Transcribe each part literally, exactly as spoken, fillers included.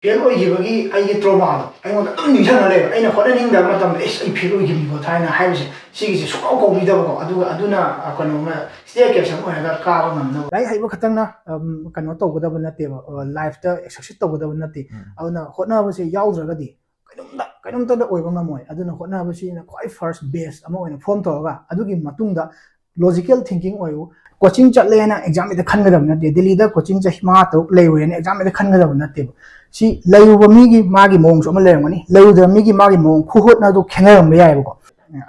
Fail ꯑꯣꯏꯈꯤꯕꯒꯤ ꯑꯩꯒꯤ ꯇ꯭ꯔꯣꯃꯥꯗꯣ ꯑꯩꯉꯣꯟꯗ ꯑꯗꯨꯝ ꯅꯤꯡꯁꯤꯡꯉ ꯂꯩꯕ꯫ ꯑꯩꯅ ꯍꯣꯠꯅꯅꯤꯡꯗꯕ ꯃꯇꯝꯗ, "ꯑꯩꯁ, ꯑꯩ ꯐꯦꯜ ꯑꯣꯏꯈꯤꯕꯅꯤꯀꯣ" ꯊꯥꯏꯅ ꯍꯥꯏꯕꯁꯦ, ꯁꯤꯒꯤꯁꯦ ꯁꯨꯡꯀꯥꯎ ꯀꯥꯎꯕꯤꯗꯕꯀꯣ꯫ ꯑꯗꯨꯒ ꯑꯗꯨꯅ, ꯑ, ꯀꯩꯅꯣꯝꯃ ꯁ꯭ꯇꯤꯌꯔ ꯀꯦꯁ ꯑꯃ ꯑꯣꯏꯔꯒ ꯀꯥꯕ ꯉꯝꯅꯕ꯫ ꯂꯥꯏꯔꯤꯛ ꯍꯩꯕ ꯈꯛꯇꯪꯅ, ꯑꯝ, ꯀꯩꯅꯣ ꯇꯧꯒꯗꯕ ꯅꯠꯇꯦꯕ, ꯑ, ꯂꯥꯏꯐꯇ ꯁꯛꯁꯤꯠ ꯇꯧꯒꯗꯕ ꯅꯠꯇꯦ꯫ ꯎꯝ꯫ ꯑꯗꯨꯅ ꯍꯣꯠꯅꯕꯁꯦ ꯌꯥꯎꯗ꯭ꯔꯒꯗꯤ ꯀꯩꯅꯣꯝꯇ, ꯀꯩꯅꯣꯝꯇꯗ ꯑꯣꯏꯕ ꯉꯝꯃꯣꯏ꯫ ꯑꯗꯨꯅ ꯍꯣꯠꯅꯕꯁꯤꯅ ꯈ꯭ꯋꯥꯏ ꯐꯥꯔꯁ ꯕꯦꯁ ꯑꯃ ꯑꯣꯏꯅ ꯐꯣꯔꯝ ꯇꯧꯔꯒ, ꯑꯗꯨꯒꯤ ꯃꯇꯨꯡꯗ ꯂꯣꯖꯤꯀꯦꯜ ꯊꯤꯡꯀꯤꯡ ꯑꯣꯏꯌꯨ꯫ ꯀꯣꯆꯤꯡ ꯆꯠꯂꯦꯅ ꯑꯦꯛꯖꯥꯝ ꯍꯦꯛꯇ ꯈꯟꯒꯗꯕ ꯅꯠꯇꯦ꯫ ꯗꯦꯜꯂꯤꯗ ꯀꯣꯆꯤꯡ ꯆꯍꯤ ꯃꯉꯥ ꯇꯔꯨꯛ ꯂꯩꯔꯨꯔꯦꯅ ꯑꯦꯛꯖꯥꯝ ꯍꯦꯛꯇ ꯈꯟꯒꯗꯕ ꯅꯠꯇꯦꯕ꯫ ꯁꯤ ꯂꯩꯔꯨꯕ ꯃꯤꯒꯤ ꯃꯥꯒꯤ ꯃꯑꯣꯡꯁꯨ ꯑꯃ ꯂꯩꯔꯝꯒꯅꯤ, ꯂꯩꯔꯨꯗꯕ ꯃꯤꯒꯤ ꯃꯥꯒꯤ ꯃꯑꯣꯡ, ꯈꯨꯍꯣꯠꯅꯗꯣ ꯈꯦꯠꯅꯔꯝꯕ ꯌꯥꯏꯑꯕꯀꯣ꯫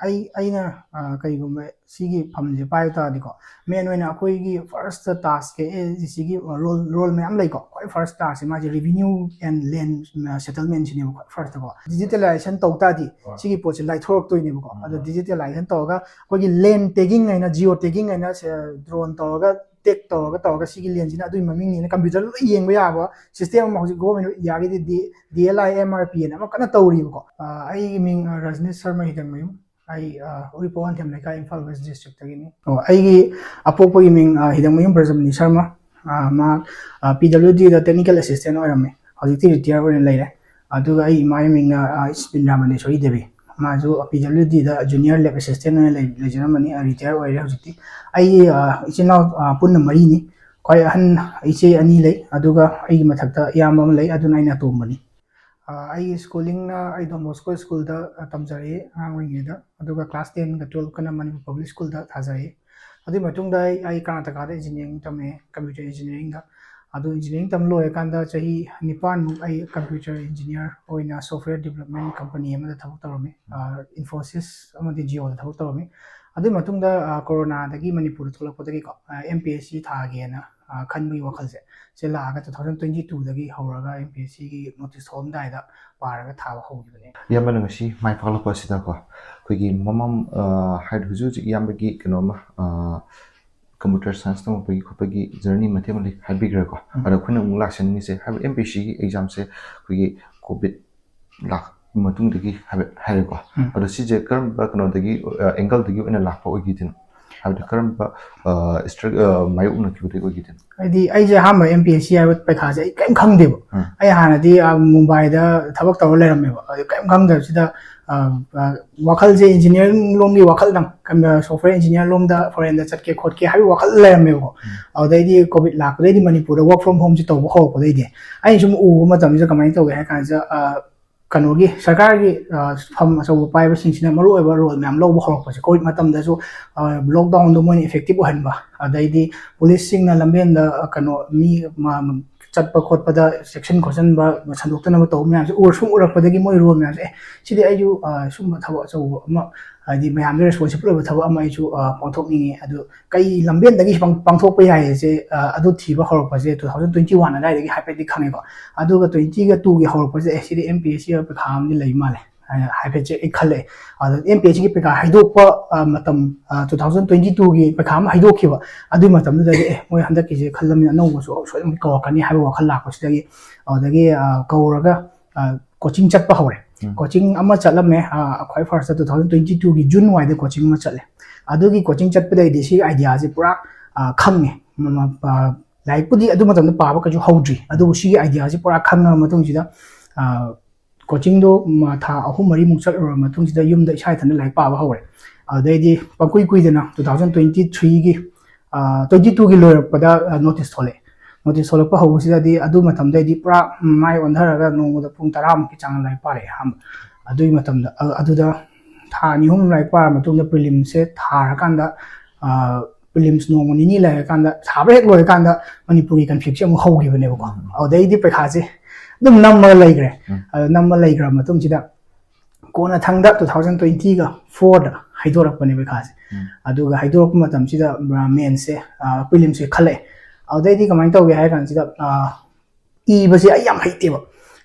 ꯑꯩ, ꯑꯩꯅ, ꯑ, ꯀꯩꯒꯨꯝꯕ ꯁꯤꯒꯤ ꯐꯝꯁꯦ ꯄꯥꯏꯕ ꯇꯥꯔꯗꯤꯀꯣ, ꯃꯦꯟ ꯑꯣꯏꯅ ꯑꯩꯈꯣꯏꯒꯤ ꯐꯥꯔꯁꯇ ꯇꯥꯁꯛꯁꯦ, ꯑꯦ, ꯁꯤꯒꯤ ꯔꯣꯜ, ꯔꯣꯜ ꯃꯌꯥꯝ ꯂꯩꯀꯣ꯫ ꯈ꯭ꯋꯥꯏ ꯐꯥꯔꯁ ꯇꯥꯁꯛꯁꯦ ꯃꯥꯁꯦ ꯔꯦꯚꯤꯅ꯭ꯌꯨ ꯑꯦꯟ ꯂꯦꯟ ꯁꯦꯇꯜꯃꯦꯟꯁꯤꯅꯦꯕ ꯈ꯭ꯋꯥꯏ ꯐꯥꯔꯁꯇꯀꯣ꯫ ꯗꯤꯖꯤꯇꯦꯂꯥꯏꯖꯦꯁꯟ ꯇꯧ ꯇꯥꯔꯗꯤ ꯍꯣꯏ꯫ ꯁꯤꯒꯤ ꯄꯣꯠꯁꯦ ꯂꯥꯏꯊꯣꯔꯛꯇꯣꯏꯅꯦꯕꯀꯣ꯫ ꯎꯝ꯫ ꯑꯗꯣ ꯗꯤꯖꯤꯇꯦꯂꯥꯏꯖꯦꯁꯟ ꯇꯧꯔꯒ ꯑꯩꯈꯣꯏꯒꯤ ꯂꯦꯟ ꯇꯦꯒꯤꯡ ꯍꯥꯏꯅ, ꯖꯤꯑꯣ ꯇꯦꯒꯤꯡ ꯍꯥꯏꯅ ꯁꯦ-, ꯗ꯭ꯔꯣꯟ ꯇꯧꯔꯒ ꯇꯦꯛ ꯇꯧꯔꯒ, ꯇꯧꯔꯒ ꯁꯤꯒꯤ ꯂꯦꯟꯁꯤꯅ ꯑꯗꯨꯒꯤ ꯃꯃꯤꯡꯅꯦꯅ ꯀꯝꯄ꯭ꯌꯨꯇꯔ ꯂꯣꯏ ꯌꯦꯡꯕ ꯌꯥꯕ ꯁꯤꯁꯇꯦꯝ ꯑꯃ ꯍꯧꯖꯤꯛ government ꯏꯟꯗꯤꯌꯥꯒꯤꯗꯤ D, D L I M R P ꯑꯅ ꯑꯃ ꯀꯟꯅ ꯇꯧꯔꯤꯕꯀꯣ꯫ ꯑ, ꯑꯩꯒꯤ ꯃꯤꯡ, ꯑ, ꯔꯖꯅꯤꯁ ꯁꯔꯃ ꯍꯤꯗꯪꯃꯌꯨꯝ꯫ ꯑꯩ, ꯑ, ꯎꯔꯤꯄꯣꯛ ꯍꯟꯊꯦꯝ ꯂꯩꯀꯥꯏ, ꯏꯝꯐꯥꯜ ꯋꯦꯁ ꯗꯤꯁꯇ꯭ꯔꯤꯛꯇꯒꯤꯅꯤ꯫ ꯑꯣ, ꯑꯩꯒꯤ ꯑꯄꯣꯛꯄꯒꯤ ꯃꯤꯡ, ꯑ, ꯍꯤꯗꯪꯃꯌꯨꯝ ꯕ꯭ꯔꯖꯃꯅꯤ ꯁꯔꯃ꯫ ꯑ, ꯃꯍꯥꯛ, ꯑ, ꯄꯤ ꯗꯕ꯭ꯂꯤꯎ ꯗꯤꯗ ꯇꯦꯛꯅꯤꯀꯦꯜ ꯑꯦꯁꯤꯁꯇꯦꯟ ꯑꯣꯏꯔꯝꯃꯦ꯫ ꯍꯧꯖꯤꯛꯇꯤ ꯔꯤꯇꯤꯌꯔ ꯑꯣꯏꯅ ꯂꯩꯔꯦ꯫ ꯑꯗꯨꯒ ꯑꯩ ꯏꯃꯥꯒꯤ ꯃꯤꯡꯅ, ꯑ, ꯏꯁ ꯕꯤꯟꯗ꯭ꯔꯥ ꯃꯅꯦꯁꯣꯔꯤ ꯗꯦꯕꯤ꯫ ꯃꯥꯁꯨ ꯄꯤ ꯗꯕ꯭ꯂꯤꯎ ꯗꯤꯗ ꯖꯨꯅꯤꯌꯔ ꯂꯦꯕ ꯑꯦꯁꯤꯁꯇꯦꯟ ꯑꯣꯏꯅ ꯂꯩ-, ꯂꯩꯖꯔꯝꯕꯅꯤ꯫ ꯑ, ꯔꯤꯇꯤꯌꯔ ꯑꯣꯏꯔꯦ ꯍꯧꯖꯤꯛꯇꯤ꯫ ꯑꯩꯒꯤ, ꯑ, ꯏꯆꯤꯟ ꯏꯅꯥꯎ, ꯑ, ꯄꯨꯟꯅ ꯃꯔꯤꯅꯤ꯫ ꯈ꯭ꯋꯥꯏ ꯑꯍꯟ ꯏꯆꯦ ꯑꯅꯤ ꯂꯩ, ꯑꯗꯨꯒ ꯑꯩꯒꯤ ꯃꯊꯛꯇ ꯏꯌꯥꯝꯕ ꯑꯃ ꯂꯩ, ꯑꯗꯨꯅ ꯑꯩꯅ ꯑꯇꯣꯝꯕꯅꯤ꯫ ꯑ, ꯑꯩꯒꯤ ꯁ꯭ꯀꯨꯂꯤꯡꯅ ꯑꯩ ꯗꯣꯟ ꯕꯣꯁꯀꯣ ꯁ꯭ꯀꯨꯜꯗ, ꯑ, ꯇꯝꯖꯔꯛꯏ ꯑꯉꯥꯡ ꯑꯣꯏꯔꯤꯉꯩꯗ, ꯑꯗꯨꯒ ꯀ꯭ꯂꯥꯁ ꯇꯦꯟꯒ ꯇꯨꯋꯦꯜꯐꯀꯅ ꯃꯅꯤꯄꯨꯔ ꯄꯕ꯭ꯂꯤꯛ ꯁ꯭ꯀꯨꯜꯗ ꯊꯥꯖꯔꯛꯏ꯫ ꯑꯗꯨꯒꯤ ꯃꯇꯨꯡꯗ ꯑꯩ, ꯑꯩ ꯀꯔꯅꯥꯇꯀꯥꯗ ꯏꯟꯖꯤꯅꯤꯌꯥꯔꯤꯡ ꯇꯝꯃꯦ, ꯀꯝꯄ꯭ꯌꯨꯇꯔ ꯏꯟꯖꯤꯅꯤꯌꯥꯔꯤꯡꯗ꯫ ꯑꯗꯨ ꯏꯟꯖꯤꯅꯤꯌꯥꯔꯤꯡ ꯇꯝ ꯂꯣꯏꯔꯀꯥꯟꯗ ꯆꯍꯤ ꯅꯤꯄꯥꯟꯃꯨꯛ ꯑꯩ ꯀꯝꯄ꯭ꯌꯨꯇꯔ ꯏꯟꯖꯤꯅꯤꯌꯥꯔ ꯑꯣꯏꯅ ꯁꯣꯐꯋꯦꯌꯔ ꯗꯤꯕ꯭ꯂꯞꯃꯦꯟ ꯀꯝꯄꯅꯤ ꯑꯃꯗ ꯊꯕꯛ ꯇꯧꯔꯝꯃꯤ꯫ ꯑ, ꯏꯟꯐꯣꯁꯤꯁ ꯑꯃꯗꯤ ꯖꯤꯑꯣꯗ ꯊꯕꯛ ꯇꯧꯔꯝꯃꯤ꯫ ꯑꯗꯨꯒꯤ ꯃꯇꯨꯡꯗ, ꯑ, ꯀꯣꯔꯣꯅꯥꯗꯒꯤ ꯃꯅꯤꯄꯨꯔꯗ ꯊꯣꯛꯂꯛꯄꯗꯒꯤꯀꯣ, ꯑ, ꯑꯦꯝ ꯄꯤ ꯑꯦꯁ ꯁꯤ ꯊꯥꯒꯦꯅ, ꯑ, ꯈꯟꯕꯒꯤ ꯋꯥꯈꯜꯁꯦ ꯁꯤ ꯂꯥꯛꯑꯒ two thousand twenty twoꯗꯒꯤ ꯍꯧꯔꯒ ꯑꯦꯝ ꯄꯤ ꯑꯦꯁ ꯁꯤꯒꯤ ꯅꯣꯇꯤꯁ ꯊꯣꯛꯑꯝꯗꯥꯏꯗ ꯄꯥꯔꯒ ꯊꯥꯕ ꯍꯧꯈꯤꯕꯅꯦ꯫ ꯏꯌꯥꯝꯕꯅ ꯉꯁꯤ ꯃꯥꯏ ꯄꯥꯛꯂꯛꯄ ꯑꯁꯤꯗꯀꯣ, ꯑꯩꯈꯣꯏꯒꯤ ꯃꯃꯥꯡ, ꯑ, ꯍꯥꯏꯗꯤ ꯍꯧꯖꯤꯛ ꯍꯧꯖꯤꯛ ꯏꯌꯥꯝꯕꯒꯤ ꯀꯩꯅꯣꯝꯃ, ꯑ, ꯀꯝꯄ꯭ꯌꯨꯇꯔ ꯁꯥꯏꯟꯁ ꯇꯝꯃꯛꯄꯒꯤ ꯈꯣꯠꯄꯒꯤ ꯖꯔꯅꯤ ꯃꯇꯦꯛ ꯑꯃ ꯂꯩ ꯍꯥꯏꯕꯤꯈ꯭ꯔꯦꯀꯣ꯫ ꯎꯝ꯫ ꯑꯗꯣ ꯑꯩꯈꯣꯏꯅ ꯑꯃꯨꯛ ꯂꯥꯛꯆꯅꯤꯡꯉꯤꯁꯦ, ꯍꯥꯏꯕꯗꯤ ꯑꯦꯝ ꯄꯤ ꯑꯦꯁ ꯁꯤꯒꯤ ꯑꯦꯛꯖꯥꯝꯁꯦ ꯑꯩꯈꯣꯏꯒꯤ ꯀꯣꯚꯤꯗ ꯂꯥꯛꯄ ꯃꯇꯨꯡꯗꯒꯤ ꯍꯥꯏꯕ ꯍꯥꯏꯔꯦꯀꯣ꯫ ꯎꯝ꯫ ꯑꯗꯣ ꯁꯤꯁꯦ ꯀꯔꯝꯕ ꯀꯩꯅꯣꯗꯒꯤ, ꯑ, ꯑꯦꯡꯒꯜꯗꯒꯤ ꯑꯣꯏꯅ ꯂꯥꯛꯄ ꯑꯣꯏꯈꯤꯗꯣꯏꯅꯣ? ꯍꯥꯏꯕꯗꯤ ꯀꯔꯝꯕ ꯏꯁꯇ꯭ꯔꯛ ꯃꯥꯌꯣꯛꯅꯈꯤꯕꯗꯒꯤ ꯑꯣꯏꯈꯤꯗꯣꯏꯅꯣ? ꯍꯥꯏꯗꯤ ꯑꯩꯁꯦ ꯑꯍꯥꯟꯕ ꯑꯦꯝ ꯄꯤ ꯑꯦꯁ ꯁꯤ ꯍꯥꯏꯕ ꯄꯩꯈꯥꯁꯦ ꯑꯩ ꯀꯔꯤꯝ ꯈꯪꯗꯦꯕ꯫ ꯎꯝ. ꯑꯩ ꯍꯥꯟꯅꯗꯤ ꯑꯥ, ꯃꯨꯝꯕꯥꯏꯗ ꯊꯕꯛ ꯇꯧꯔ ꯂꯩꯔꯝꯃꯦꯕ꯫ ꯑꯗꯨ ꯀꯔꯤꯝ ꯈꯪꯗꯕꯁꯤꯗ ꯑꯥ, ꯑꯥ, ꯋꯥꯈꯜꯁꯦ ꯏꯟꯖꯤꯅꯤꯌꯥꯔꯤꯡ ꯂꯣꯝꯒꯤ ꯋꯥꯈꯜꯗꯪ, ꯁꯣꯐꯋꯦꯌꯔ ꯏꯟꯖꯤꯅꯤꯌꯥꯔ ꯂꯣꯝꯗ ꯐꯣꯔꯦꯟꯗ ꯆꯠꯀꯦ ꯈꯣꯠꯀꯦ ꯍꯥꯏꯕꯒꯤ ꯋꯥꯈꯜ ꯂꯩꯔꯝꯃꯦꯕꯀꯣ꯫ ꯑꯗꯨꯗꯩꯗꯤ ꯀꯣꯚꯤꯗ ꯂꯥꯛꯄꯗꯩꯗꯤ ꯃꯅꯤꯄꯨꯔꯗ ꯋꯥꯔꯛ ꯐ꯭ꯔꯣꯝ ꯍꯣꯝꯁꯦ ꯇꯧꯕ ꯍꯧꯔꯛꯄꯗꯩꯗꯤ ꯑꯩꯅ ꯁꯨꯝ ꯎꯕ ꯃꯇꯝꯁꯤꯗ ꯀꯃꯥꯏꯅ ꯇꯧꯒꯦ ꯍꯥꯏ ꯀꯥꯟꯁꯤꯗ ꯑꯥ, ꯀꯩꯅꯣꯒꯤ ꯁꯔꯀꯥꯔꯒꯤ ꯑꯥ, ꯐꯝ ꯑꯆꯧꯕ ꯄꯥꯏꯕꯁꯤꯡꯁꯤꯅ ꯃꯔꯨ ꯑꯣꯏꯕ ꯔꯣꯜ ꯃꯌꯥꯝ ꯂꯧꯕ ꯍꯧꯔꯛꯄꯁꯦ ꯀꯣꯚꯤꯗ ꯃꯇꯝꯗꯁꯨ ꯂꯣꯛꯗꯥꯎꯟꯗꯣ ꯃꯣꯏꯅ ꯏꯐꯦꯛꯇꯤꯞ ꯑꯣꯏꯍꯟꯕ, ꯑꯗꯩꯗꯤ ꯄꯨꯂꯤꯁꯁꯤꯡꯅ ꯂꯝꯕꯦꯟꯗ ꯑꯥ, ꯀꯩꯅꯣ ꯃꯤ ꯃ- ꯆꯠꯄ ꯈꯣꯠꯄꯗ ꯆꯦꯛꯁꯤꯟ ꯈꯣꯠꯆꯟꯕ ꯁꯟꯗꯣꯛꯇꯅꯕ ꯇꯧꯕ ꯃꯌꯥꯝꯁꯦ ꯎꯔ ꯁꯨꯝ ꯎꯔꯛꯄꯗꯒꯤ ꯃꯣꯏ ꯔꯣꯜ ꯃꯌꯥꯝꯁꯦ ꯑꯦ ꯁꯤꯗꯤ ꯑꯩꯁꯨ ꯑꯥ, ꯁꯨꯝꯕ ꯊꯕꯛ ꯑꯆꯧꯕ ꯑꯃ ꯍꯥꯏꯗꯤ ꯃꯌꯥꯝꯗ ꯔꯦꯁꯄꯣꯟꯁꯤꯕꯜ ꯑꯣꯏꯕ ꯊꯕꯛ ꯑꯃ ꯑꯩꯁꯨ ꯑꯥ, ꯄꯥꯡꯊꯣꯛꯅꯤꯡꯉꯤ꯫ ꯑꯗꯨ ꯀꯩ ꯂꯝꯕꯦꯟꯗꯒꯤ ꯄꯥꯡ- ꯄꯥꯡꯊꯣꯛꯄ ꯌꯥꯏꯁꯦ ꯑꯥ, ꯑꯗꯨ ꯊꯤꯕ ꯍꯧꯔꯛꯄꯁꯦ ꯇꯨ ꯊꯥꯎꯖꯟ ꯇ꯭ꯋꯦꯟꯇꯤ ꯋꯥꯟ ꯑꯗꯨꯋꯥꯏꯗꯒꯤ ꯍꯥꯏꯐꯦꯠꯇꯤ ꯈꯪꯉꯦꯀꯣ꯫ ꯑꯗꯨꯒ ꯇ꯭ꯋꯦꯟꯇꯤꯒ ꯇꯨꯒꯤ ꯍꯧꯔꯛꯄꯁꯦ ꯑꯦ ꯁꯤꯗꯤ ꯑꯦꯝ ꯄꯤ ꯑꯦꯁ ꯁꯤ ꯄꯩꯈꯥ ꯑꯃꯗꯤ ꯂꯩ ꯃꯥꯜꯂꯦ ꯍꯥꯏꯅ ꯍꯥꯏꯐꯦꯠꯁꯦ ꯑꯩ ꯈꯜꯂꯛꯑꯦ꯫ ꯑꯗꯣ ꯑꯦꯝ ꯄꯤ ꯑꯦꯁ ꯁꯤꯒꯤ ꯄꯩꯈꯥ ꯍꯥꯏꯗꯣꯛꯄ ꯑꯥ, ꯃꯇꯝ ꯇꯨ ꯊꯥꯎꯖꯟ ꯇ꯭ꯋꯦꯟꯇꯤ ꯇꯨꯒꯤ ꯄꯩꯈꯥ ꯑꯃ ꯍꯥꯏꯗꯣꯛꯈꯤꯕ꯫ ꯑꯗꯨꯒꯤ ꯃꯇꯝꯗꯨꯗꯗꯤ ꯑꯦ ꯃꯣꯏ ꯍꯟꯗꯛꯀꯤꯁꯦ ꯈꯜꯂꯝꯅꯤꯅ ꯑꯅꯧꯕꯁꯨ ꯁꯣꯏꯗꯅ ꯀꯧꯔꯛꯀꯅꯤ ꯍꯥꯏꯕ ꯋꯥꯈꯜ ꯂꯥꯛꯄꯁꯤꯗꯒꯤ ꯑꯗꯨꯗꯒꯤ ꯑꯥ, ꯀꯧꯔꯒ ꯀꯣꯆꯤꯡ ꯆꯠꯄ ꯍꯧꯔꯦ꯫ ꯎꯝ. ꯀꯣꯆꯤꯡ ꯑꯃ ꯆꯠꯂꯝꯃꯦ ꯑꯥ, ꯈ꯭ꯋꯥꯏ ꯐꯥꯔꯁꯇ ꯇꯨ ꯊꯥꯎꯖꯟ ꯇ꯭ꯋꯦꯟꯇꯤ ꯇꯨꯒꯤ ꯖꯨꯟ ꯋꯥꯏꯗ ꯀꯣꯆꯤꯡ ꯑꯃ ꯆꯠꯂꯦ꯫ ꯑꯗꯨꯒꯤ ꯀꯣꯆꯤꯡ ꯆꯠꯄꯗꯩꯗꯤ ꯁꯤꯒꯤ ꯑꯥꯏꯗꯤꯌꯥꯁꯦ ꯄꯨꯔꯥ ꯑꯥ, ꯈꯪꯉꯦ꯫ ꯃ- ꯃ- ꯑꯥ, ꯂꯥꯏꯔꯤꯛꯄꯨꯗꯤ ꯑꯗꯨ ꯃꯇꯝꯗ ꯄꯥꯕ ꯀꯩꯁꯨ ꯍꯧꯗ꯭ꯔꯤ, ꯑꯗꯨꯕꯨ ꯁꯤꯒꯤ ꯑꯥꯏꯗꯤꯌꯥꯁꯦ ꯄꯨꯔꯥ ꯈꯪꯉꯕ ꯃꯇꯨꯡꯁꯤꯗ ꯑꯥ, ꯀꯣꯆꯤꯡꯗꯣ ꯃ- ꯊꯥ ꯑꯍꯨꯝ ꯃꯔꯤꯃꯨꯛ ꯆꯠꯂꯨꯔꯕ ꯃꯇꯨꯡꯁꯤꯗ ꯌꯨꯝꯗ ꯏꯁꯥ ꯏꯊꯟꯇ ꯂꯥꯏꯔꯤꯛ ꯄꯥꯕ ꯍꯧꯔꯦ꯫ ꯑꯗꯨꯗꯩꯗꯤ ꯄꯪꯀꯨꯏ ꯀꯨꯏꯗꯅ ꯇꯨ ꯊꯥꯎꯖꯟ ꯇ꯭ꯋꯦꯟꯇꯤ ꯊ꯭ꯔꯤꯒꯤ ꯇ꯭ꯋꯦꯟꯇꯤ ꯇꯨꯒꯤ ꯂꯣꯏꯔꯛꯄꯗ ꯅꯣꯇꯤꯁ ꯊꯣꯛꯂꯛꯑꯦ꯫ ꯅꯣꯇꯤꯁ ꯊꯣꯛꯂꯛꯄ ꯍꯧꯕꯁꯤꯗꯗꯤ ꯑꯗꯨ ꯃꯇꯝꯗꯩꯗꯤ ꯄꯨꯔꯥ ꯃꯥꯏ ꯑꯣꯟꯊꯔꯒ ꯅꯣꯡꯃꯗ ꯄꯨꯡ ꯇꯔꯥꯃꯨꯛꯀꯤ ꯆꯥꯡ ꯂꯥꯏꯔꯤꯛ ꯄꯥꯔꯛꯑꯦ ꯑꯍꯥꯟꯕ꯫ ꯑꯗꯨꯒꯤ ꯃꯇꯝꯗ ꯑ- ꯑꯗꯨꯗ ꯊꯥ ꯑꯅꯤ ꯑꯍꯨꯝ ꯂꯥꯏꯔꯤꯛ ꯄꯥꯔ ꯃꯇꯨꯡꯗ ꯄ꯭ꯔꯤꯂꯤꯝꯁꯁꯦ ꯊꯥꯔꯀꯥꯟꯗ ꯄ꯭ꯔꯤꯂꯤꯝꯁ ꯅꯣꯡꯃ ꯅꯤꯅꯤ ꯂꯩꯔꯀꯥꯟꯗ ꯊꯥꯕ ꯍꯦꯛ ꯂꯣꯏꯔꯀꯥꯟꯗ ꯃꯅꯤꯄꯨꯔꯒꯤ ꯀꯟꯐ꯭ꯂꯤꯛꯁꯦ ꯑꯃꯨꯛ ꯍꯧꯈꯤꯕꯅꯦꯕꯀꯣ꯫ ꯑꯗꯨꯗꯩꯗꯤ ꯄꯩꯈꯥꯁꯦ ꯑꯗꯨꯝ ꯅꯝꯃꯒ ꯂꯩꯈ꯭ꯔꯦ꯫ ꯎꯝ. ꯑꯗꯨ ꯅꯝꯃ ꯂꯩꯈ꯭ꯔ ꯃꯇꯨꯡꯁꯤꯗ ꯀꯣꯟꯅ ꯊꯪꯗ ꯇꯨ ꯊꯥꯎꯖꯟ ꯇ꯭ꯋꯦꯟꯇꯤꯒ ꯐꯣꯔꯗ ꯍꯥꯏꯗꯣꯔꯛꯄꯅꯦ ꯄꯩꯈꯥꯁꯦ꯫ ꯎꯝ. ꯑꯗꯨꯒ ꯍꯥꯏꯗꯣꯔꯛꯄ ꯃꯇꯝꯁꯤꯗ ꯃꯦꯟꯁꯁꯦ ꯄ꯭ꯔꯤꯂꯤꯝꯁꯁꯦ ꯈꯜꯂꯛꯑꯦ꯫ ꯑꯗꯨꯗꯩꯗꯤ ꯀꯃꯥꯏꯅ ꯇꯧꯒꯦ ꯍꯥꯏ ꯀꯥꯟꯁꯤꯗ ꯑꯥ, ꯏꯕꯁꯦ ꯑꯩ ꯌꯥꯝ ꯍꯩꯇꯦꯕ꯫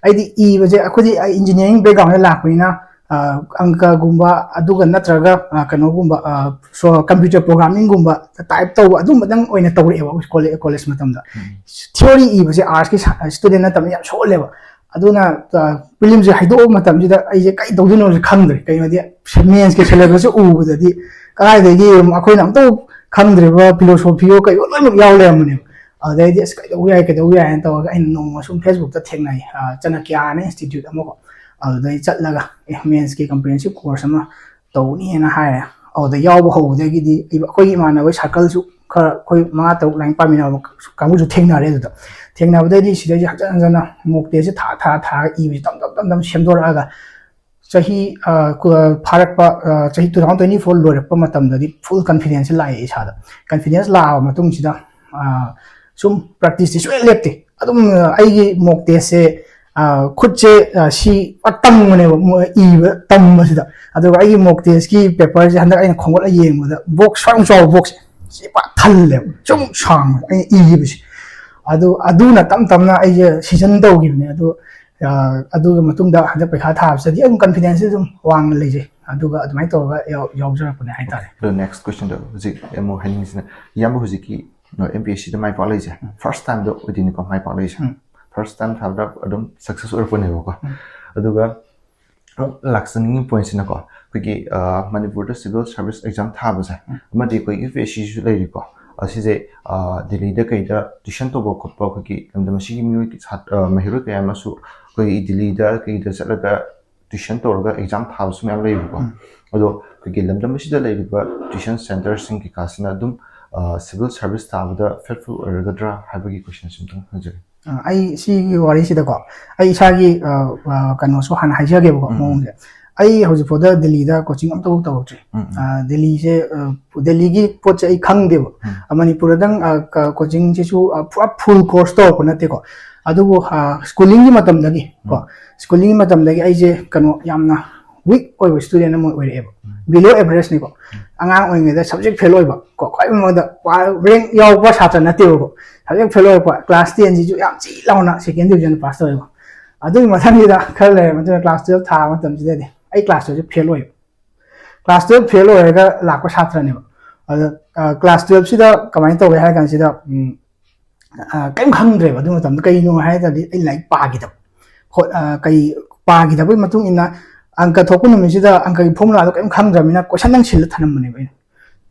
ꯑꯩꯗꯤ ꯏꯕꯁꯦ ꯑꯩꯈꯣꯏꯗꯤ ꯑꯩ ꯏꯟꯖꯤꯅꯤꯌꯥꯔꯤꯡ ꯕꯦꯛꯒ꯭ꯔꯥꯎꯟꯗ ꯂꯥꯛꯄꯅꯤꯅ ꯑꯥ, ꯑꯪꯀꯒꯨꯝꯕ ꯑꯗꯨꯒ ꯅꯠꯇ꯭ꯔꯒ ꯑꯥ, ꯀꯩꯅꯣꯒꯨꯝꯕ ꯀꯝꯄ꯭ꯌꯨꯇꯔ ꯄ꯭ꯔꯣꯒ꯭ꯔꯥꯃꯤꯡꯒꯨꯝꯕ ꯇꯥꯏꯞ ꯇꯧꯕ ꯑꯗꯨꯝꯕꯗꯪ ꯑꯣꯏꯅ ꯇꯧꯔꯛꯑꯦꯕ ꯀꯣꯂꯦꯖ ꯃꯇꯝꯗ꯫ ꯊꯤꯑꯣꯔꯤ ꯏꯕꯁꯦ ꯑꯥꯔꯠꯁꯀꯤ ꯁ꯭ꯇꯨꯗꯦꯟ ꯅꯠꯇꯕꯅꯤꯅ ꯌꯥꯝ ꯁꯣꯜꯂꯦꯕ꯫ ꯑꯗꯨꯅ ꯄ꯭ꯔꯤꯂꯤꯝꯁꯦ ꯍꯥꯏꯗꯣꯛꯑꯕ ꯃꯇꯝꯁꯤꯗ ꯑꯩꯁꯦ ꯀꯩ ꯇꯧꯗꯣꯏꯅꯣꯁꯦ ꯈꯪꯗ꯭ꯔꯦ꯫ ꯀꯩꯅꯣꯗꯤ ꯃꯦꯟꯁꯀꯤ ꯁꯦꯂꯦꯕꯁꯁꯦ ꯎꯕꯗꯗꯤ ꯀꯗꯥꯏꯗꯒꯤ ꯑꯩꯈꯣꯏꯅ ꯑꯝꯇ ꯈꯪꯗ꯭ꯔꯤꯕ ꯐꯤꯂꯣꯁꯣꯐꯤꯌꯣ ꯀꯩꯌꯣ ꯂꯣꯏꯅꯃꯛ ꯌꯥꯎ ꯂꯩꯔꯝꯕꯅꯦꯕ꯫ ꯑꯗꯩꯗꯤ ꯑꯁ ꯀꯩꯗꯧꯕ ꯌꯥꯏ ꯀꯩꯗꯧꯕ ꯌꯥꯏ ꯍꯥꯏꯅ ꯇꯧꯔꯒ ꯑꯩꯅ ꯅꯣꯡꯃ ꯁꯨꯝ ꯐꯦꯁꯕꯨꯛꯇ ꯊꯦꯡꯅꯩ, ꯆꯅꯀ꯭ꯌꯥꯅ ꯏꯟꯁꯇꯤꯇ꯭ꯌꯨꯠ ꯑꯃꯀꯣ, ꯑꯗꯨꯗꯩ ꯆꯠꯂꯒ ꯑꯦ ꯃꯦꯟꯁꯀꯤ ꯀꯝꯄ꯭ꯔꯤꯍꯦꯟꯁꯤꯞ ꯀꯣꯔꯁ ꯑꯃ ꯇꯧꯅꯤꯅ ꯍꯥꯏꯔꯦ꯫ ꯑꯗꯨꯗ ꯌꯥꯎꯕ ꯍꯧꯕꯗꯒꯤꯗꯤ ꯑꯩꯈꯣꯏꯒꯤ ꯏꯃꯥꯟꯅꯕ ꯁꯥꯔꯀꯜꯁꯨ ꯈꯔ ꯑꯩꯈꯣꯏ ꯃꯉꯥ ꯇꯔꯨꯛ ꯂꯥꯏꯔꯤꯛ ꯄꯥꯃꯤꯟꯅꯕ ꯀꯥꯡꯕꯨꯁꯨ ꯊꯦꯡꯅꯔꯦ꯫ ꯑꯗꯨꯗ ꯊꯦꯡꯅꯕꯗꯩꯗꯤ ꯁꯤꯗꯩꯁꯤ ꯍꯟꯖꯟ ꯍꯟꯖꯟꯅ ꯃꯣꯛ ꯇꯦꯁꯁꯦ ꯊꯥ ꯊꯥ ꯊꯥ ꯏꯕꯁꯤ ꯇꯞ ꯇꯞ ꯇꯞ ꯇꯞ ꯁꯦꯝꯗꯣꯔꯛꯑꯒ ꯆꯍꯤ ꯐꯥꯔꯛꯄ, ꯆꯍꯤ two thousand twenty four ꯂꯣꯏꯔꯛꯄ ꯃꯇꯝꯗꯗꯤ ꯐꯨꯜ ꯀꯟꯐꯤꯗꯦꯟꯁꯁꯦ ꯂꯥꯛꯑꯦ ꯏꯁꯥꯗ꯫ ꯀꯟꯐꯤꯗꯦꯟꯁ ꯂꯥꯛꯑꯕ ꯃꯇꯨꯡꯁꯤꯗ ꯁꯨꯝ ꯄ꯭ꯔꯦꯛꯇꯤꯁꯇꯤ ꯁꯨꯡꯂꯦꯞ ꯂꯦꯞꯇꯦ꯫ ꯑꯗꯨꯝ ꯑꯩꯒꯤ ꯃꯣꯛ ꯇꯦꯁꯁꯦ ꯈꯨꯠꯁꯦ ꯁꯤ ꯄꯨꯔꯥ ꯇꯝꯕꯅꯦꯕ, ꯏꯕ ꯇꯝꯕꯁꯤꯗ꯫ ꯑꯗꯨꯒ ꯑꯩꯒꯤ ꯃꯣꯛ ꯇꯦꯁꯀꯤ ꯄꯦꯄꯔꯁꯦ ꯍꯟꯗꯛ ꯑꯩꯅ ꯈꯣꯝꯒꯠꯂ ꯌꯦꯡꯕꯗ ꯕꯣꯛꯁ ꯁ꯭ꯋꯥꯏꯃꯨꯛ ꯆꯥꯎꯕ ꯕꯣꯛꯁꯁꯦ ꯁꯤ ꯄꯨꯔꯥ ꯊꯜꯂꯦꯕ, ꯁꯨꯝ ꯁꯥꯡꯕ ꯑꯩꯅ ꯏꯈꯤꯕꯁꯦ꯫ ꯑꯗꯨ ꯑꯗꯨꯅ ꯇꯞ ꯇꯞꯅ ꯑꯩꯁꯦ ꯁꯤꯖꯟ ꯇꯧꯈꯤꯕꯅꯦ꯫ ꯑꯗꯨ ꯑꯗꯨꯒꯤ ꯃꯇꯨꯡꯗ ꯍꯟꯗꯛ ꯄꯩꯈꯥ ꯊꯥꯕꯁꯤꯗꯗꯤ ꯑꯗꯨꯝ ꯀꯟꯐꯤꯗꯦꯟꯁꯁꯦ ꯑꯗꯨꯝ ꯋꯥꯡꯅ ꯂꯩꯖꯩ꯫ ꯑꯗꯨꯒ ꯑꯗꯨꯃꯥꯏꯅ ꯇꯧꯔꯒ ꯌꯥꯎꯖꯔꯛꯄꯅꯦ ꯍꯥꯏꯇꯥꯔꯦ꯫ ꯑꯗꯣ ꯅꯦꯛꯁ ꯀꯣꯏꯁꯟꯗꯣ ꯍꯧꯖꯤꯛ ꯑꯃꯨꯛ ꯍꯥꯏꯅꯤꯡꯉꯤꯁꯤꯅ, ꯏꯌꯥꯝꯕ ꯍꯧꯖꯤꯛꯀꯤ ꯑꯦꯝ ꯄꯤ ꯑꯦꯁ ꯁꯤꯗ ꯃꯥꯏ ꯄꯥꯛꯂꯛꯏꯁꯦ ꯐꯥꯔꯁ ꯇꯥꯏꯝꯗ ꯑꯣꯏꯗꯣꯏꯅꯤꯀꯣ ꯃꯥꯏ ꯄꯥꯛꯂꯛꯏꯁꯦ꯫ ꯐꯥꯔꯁ ꯇꯥꯏꯝ ꯊꯥꯕꯗ ꯑꯗꯨꯝ ꯁꯛꯁꯦꯁ ꯑꯣꯏꯔꯛꯄꯅꯦꯕꯀꯣ꯫ ꯑꯗꯨꯒ ꯑꯃꯨꯛ ꯂꯥꯛꯆꯅꯤꯡꯉꯤ ꯄꯣꯏꯟꯁꯤꯅꯀꯣ, ꯑꯩꯈꯣꯏꯒꯤ ꯃꯅꯤꯄꯨꯔꯗ ꯁꯤꯚꯤꯜ ꯁꯥꯔꯚꯤꯁ ꯑꯦꯛꯖꯥꯝ ꯊꯥꯕꯁꯦ ꯑꯃꯗꯤ ꯑꯩꯈꯣꯏ ꯌꯨ ꯄꯤ ꯑꯦꯁ ꯁꯤꯁꯨ ꯂꯩꯔꯤꯀꯣ꯫ ꯑꯁꯤꯁꯦ ꯗꯦꯜꯂꯤꯗ ꯀꯩꯗ ꯇ꯭ꯋꯤꯁꯟ ꯇꯧꯕ ꯈꯣꯠꯄ ꯑꯩꯈꯣꯏꯒꯤ ꯂꯝꯗꯝ ꯑꯁꯤꯒꯤ ꯃꯤꯑꯣꯏ ꯃꯍꯩꯔꯣꯏ ꯀꯌꯥ ꯑꯃꯁꯨ ꯑꯩꯈꯣꯏꯒꯤ ꯗꯦꯜꯂꯤꯗ ꯀꯩꯗ ꯆꯠꯂꯒ ꯇ꯭ꯋꯤꯁꯟ ꯇꯧꯔꯒ ꯑꯦꯛꯖꯥꯝ ꯊꯥꯕꯁꯨ ꯃꯌꯥꯝ ꯂꯩꯌꯦꯕꯀꯣ꯫ ꯑꯗꯣ ꯑꯩꯈꯣꯏꯒꯤ ꯂꯝꯗꯝ ꯑꯁꯤꯗ ꯂꯩꯔꯤꯕ ꯇ꯭ꯋꯤꯁꯟ ꯁꯦꯟꯇꯔꯁꯤꯡ ꯀꯩꯀꯥꯁꯤꯅ ꯑꯗꯨꯝ ꯁꯤꯚꯤꯜ ꯁꯥꯔꯚꯤꯁ ꯊꯥꯕꯗ ꯐꯦꯠꯐꯨꯜ ꯑꯣꯏꯔꯒꯗ꯭ꯔꯥ ꯍꯥꯏꯕꯒꯤ ꯀꯣꯏꯁꯟꯁꯤ ꯑꯝꯇꯪ ꯍꯪꯖꯒꯦ꯫ ꯑꯩ ꯁꯤꯒꯤ ꯋꯥꯔꯤꯁꯤꯗꯀꯣ, ꯑꯩ ꯏꯁꯥꯒꯤ ꯀꯩꯅꯣꯁꯨ ꯍꯥꯟꯅ ꯍꯥꯏꯖꯒꯦꯕꯀꯣ꯫ ꯃꯑꯣꯡꯁꯦ ꯑꯩ ꯍꯧꯖꯤꯛꯐꯥꯎꯗ ꯗꯦꯜꯂꯤꯗ ꯀꯣꯆꯤꯡ ꯑꯝꯇꯐꯥꯎ ꯇꯧꯔꯛꯇ꯭ꯔꯤ꯫ ꯗꯦꯜꯂꯤꯁꯦ, ꯗꯦꯜꯂꯤꯒꯤ ꯄꯣꯠꯁꯦ ꯑꯩ ꯈꯪꯗꯦꯕ꯫ ꯃꯅꯤꯄꯨꯔꯗꯪ ꯀꯣꯆꯤꯡꯁꯤꯁꯨ ꯄꯨꯔꯥ ꯐꯨꯜ ꯀꯣꯔꯁ ꯇꯧꯔꯛꯄ ꯅꯠꯇꯦꯀꯣ꯫ ꯑꯗꯨꯕꯨ ꯁ꯭ꯀꯨꯂꯤꯡꯒꯤ ꯃꯇꯝꯗꯒꯤ ꯀꯣ, ꯁ꯭ꯀꯨꯂꯤꯡꯒꯤ ꯃꯇꯝꯗꯒꯤ ꯑꯩꯁꯦ ꯀꯩꯅꯣ ꯌꯥꯝꯅ ꯋꯤꯛ ꯑꯣꯏꯕ ꯁ꯭ꯇꯨꯗꯦꯟ ꯑꯃ ꯑꯣꯏꯔꯛꯑꯦꯕ꯫ ꯕꯤꯂꯣ ꯑꯦꯚꯔꯦꯖꯅꯤꯀꯣ꯫ ꯑꯉꯥꯡ ꯑꯣꯏꯔꯤꯉꯩꯗ ꯁꯕꯖꯦꯛ ꯐꯦꯜ ꯑꯣꯏꯕ ꯀꯣ, ꯈ꯭ꯋꯥꯏ ꯃꯃꯥꯡꯗ ꯔꯦꯡ ꯌꯥꯎꯕ ꯁꯥꯇ꯭ꯔ ꯅꯠꯇꯦꯕꯀꯣ꯫ ꯁꯕꯖꯦꯛ ꯐꯦꯜ ꯑꯣꯏꯔꯛꯄ, ꯀ꯭ꯂꯥꯁ ꯇꯦꯟꯁꯤꯁꯨ ꯌꯥꯝ ꯆꯤ ꯂꯥꯎꯅ ꯁꯦꯀꯦꯟ ꯗꯤꯕꯤꯖꯟ ꯄꯥꯁ ꯇꯧꯋꯦꯕ꯫ ꯑꯗꯨꯒꯤ ꯃꯊꯪꯒꯤꯗ ꯈꯔ ꯂꯩꯔ ꯃꯇꯨꯡꯗ ꯀ꯭ꯂꯥꯁ ꯇꯨꯌꯦꯜꯞ ꯊꯥꯕ ꯃꯇꯝꯁꯤꯗꯗꯤ ꯑꯩ ꯀ꯭ꯂꯥꯁ ꯇꯨꯌꯦꯜꯞꯁꯦ ꯐꯦꯜ ꯑꯣꯏꯌꯦꯕ꯫ ꯀ꯭ꯂꯥꯁ ꯇꯨꯌꯦꯜꯞ ꯐꯦꯜ ꯑꯣꯏꯔꯒ ꯂꯥꯛꯄ ꯁꯥꯇ꯭ꯔꯅꯦꯕ꯫ ꯑꯗ ꯀ꯭ꯂꯥꯁ ꯇꯨꯌꯦꯜꯞꯁꯤꯗ ꯀꯃꯥꯏꯅ ꯇꯧꯒꯦ ꯍꯥꯏꯔ ꯀꯥꯟꯁꯤꯗ ꯀꯔꯤꯝ ꯈꯪꯗ꯭ꯔꯦꯕ꯫ ꯑꯗꯨ ꯃꯇꯝꯗ ꯀꯩꯅꯣ ꯍꯥꯏꯔꯒꯗꯤ ꯑꯩ ꯂꯥꯏꯔꯤꯛ ꯄꯥꯈꯤꯗꯕ꯫ ꯀꯩ ꯄꯥꯈꯤꯗꯕꯒꯤ ꯃꯇꯨꯡ ꯏꯟꯅ ꯑꯪꯀ ꯊꯣꯛꯄ ꯅꯨꯃꯤꯠꯁꯤꯗ ꯑꯪꯀꯒꯤ ꯐꯣꯔꯃꯨꯂꯥꯗꯣ ꯀꯔꯤꯝ ꯈꯪꯗ꯭ꯔꯕꯅꯤꯅ ꯀꯣꯏꯁꯟꯗꯪ ꯁꯤꯜꯂ ꯊꯅꯝꯕꯅꯦꯕ ꯑꯩꯅ꯫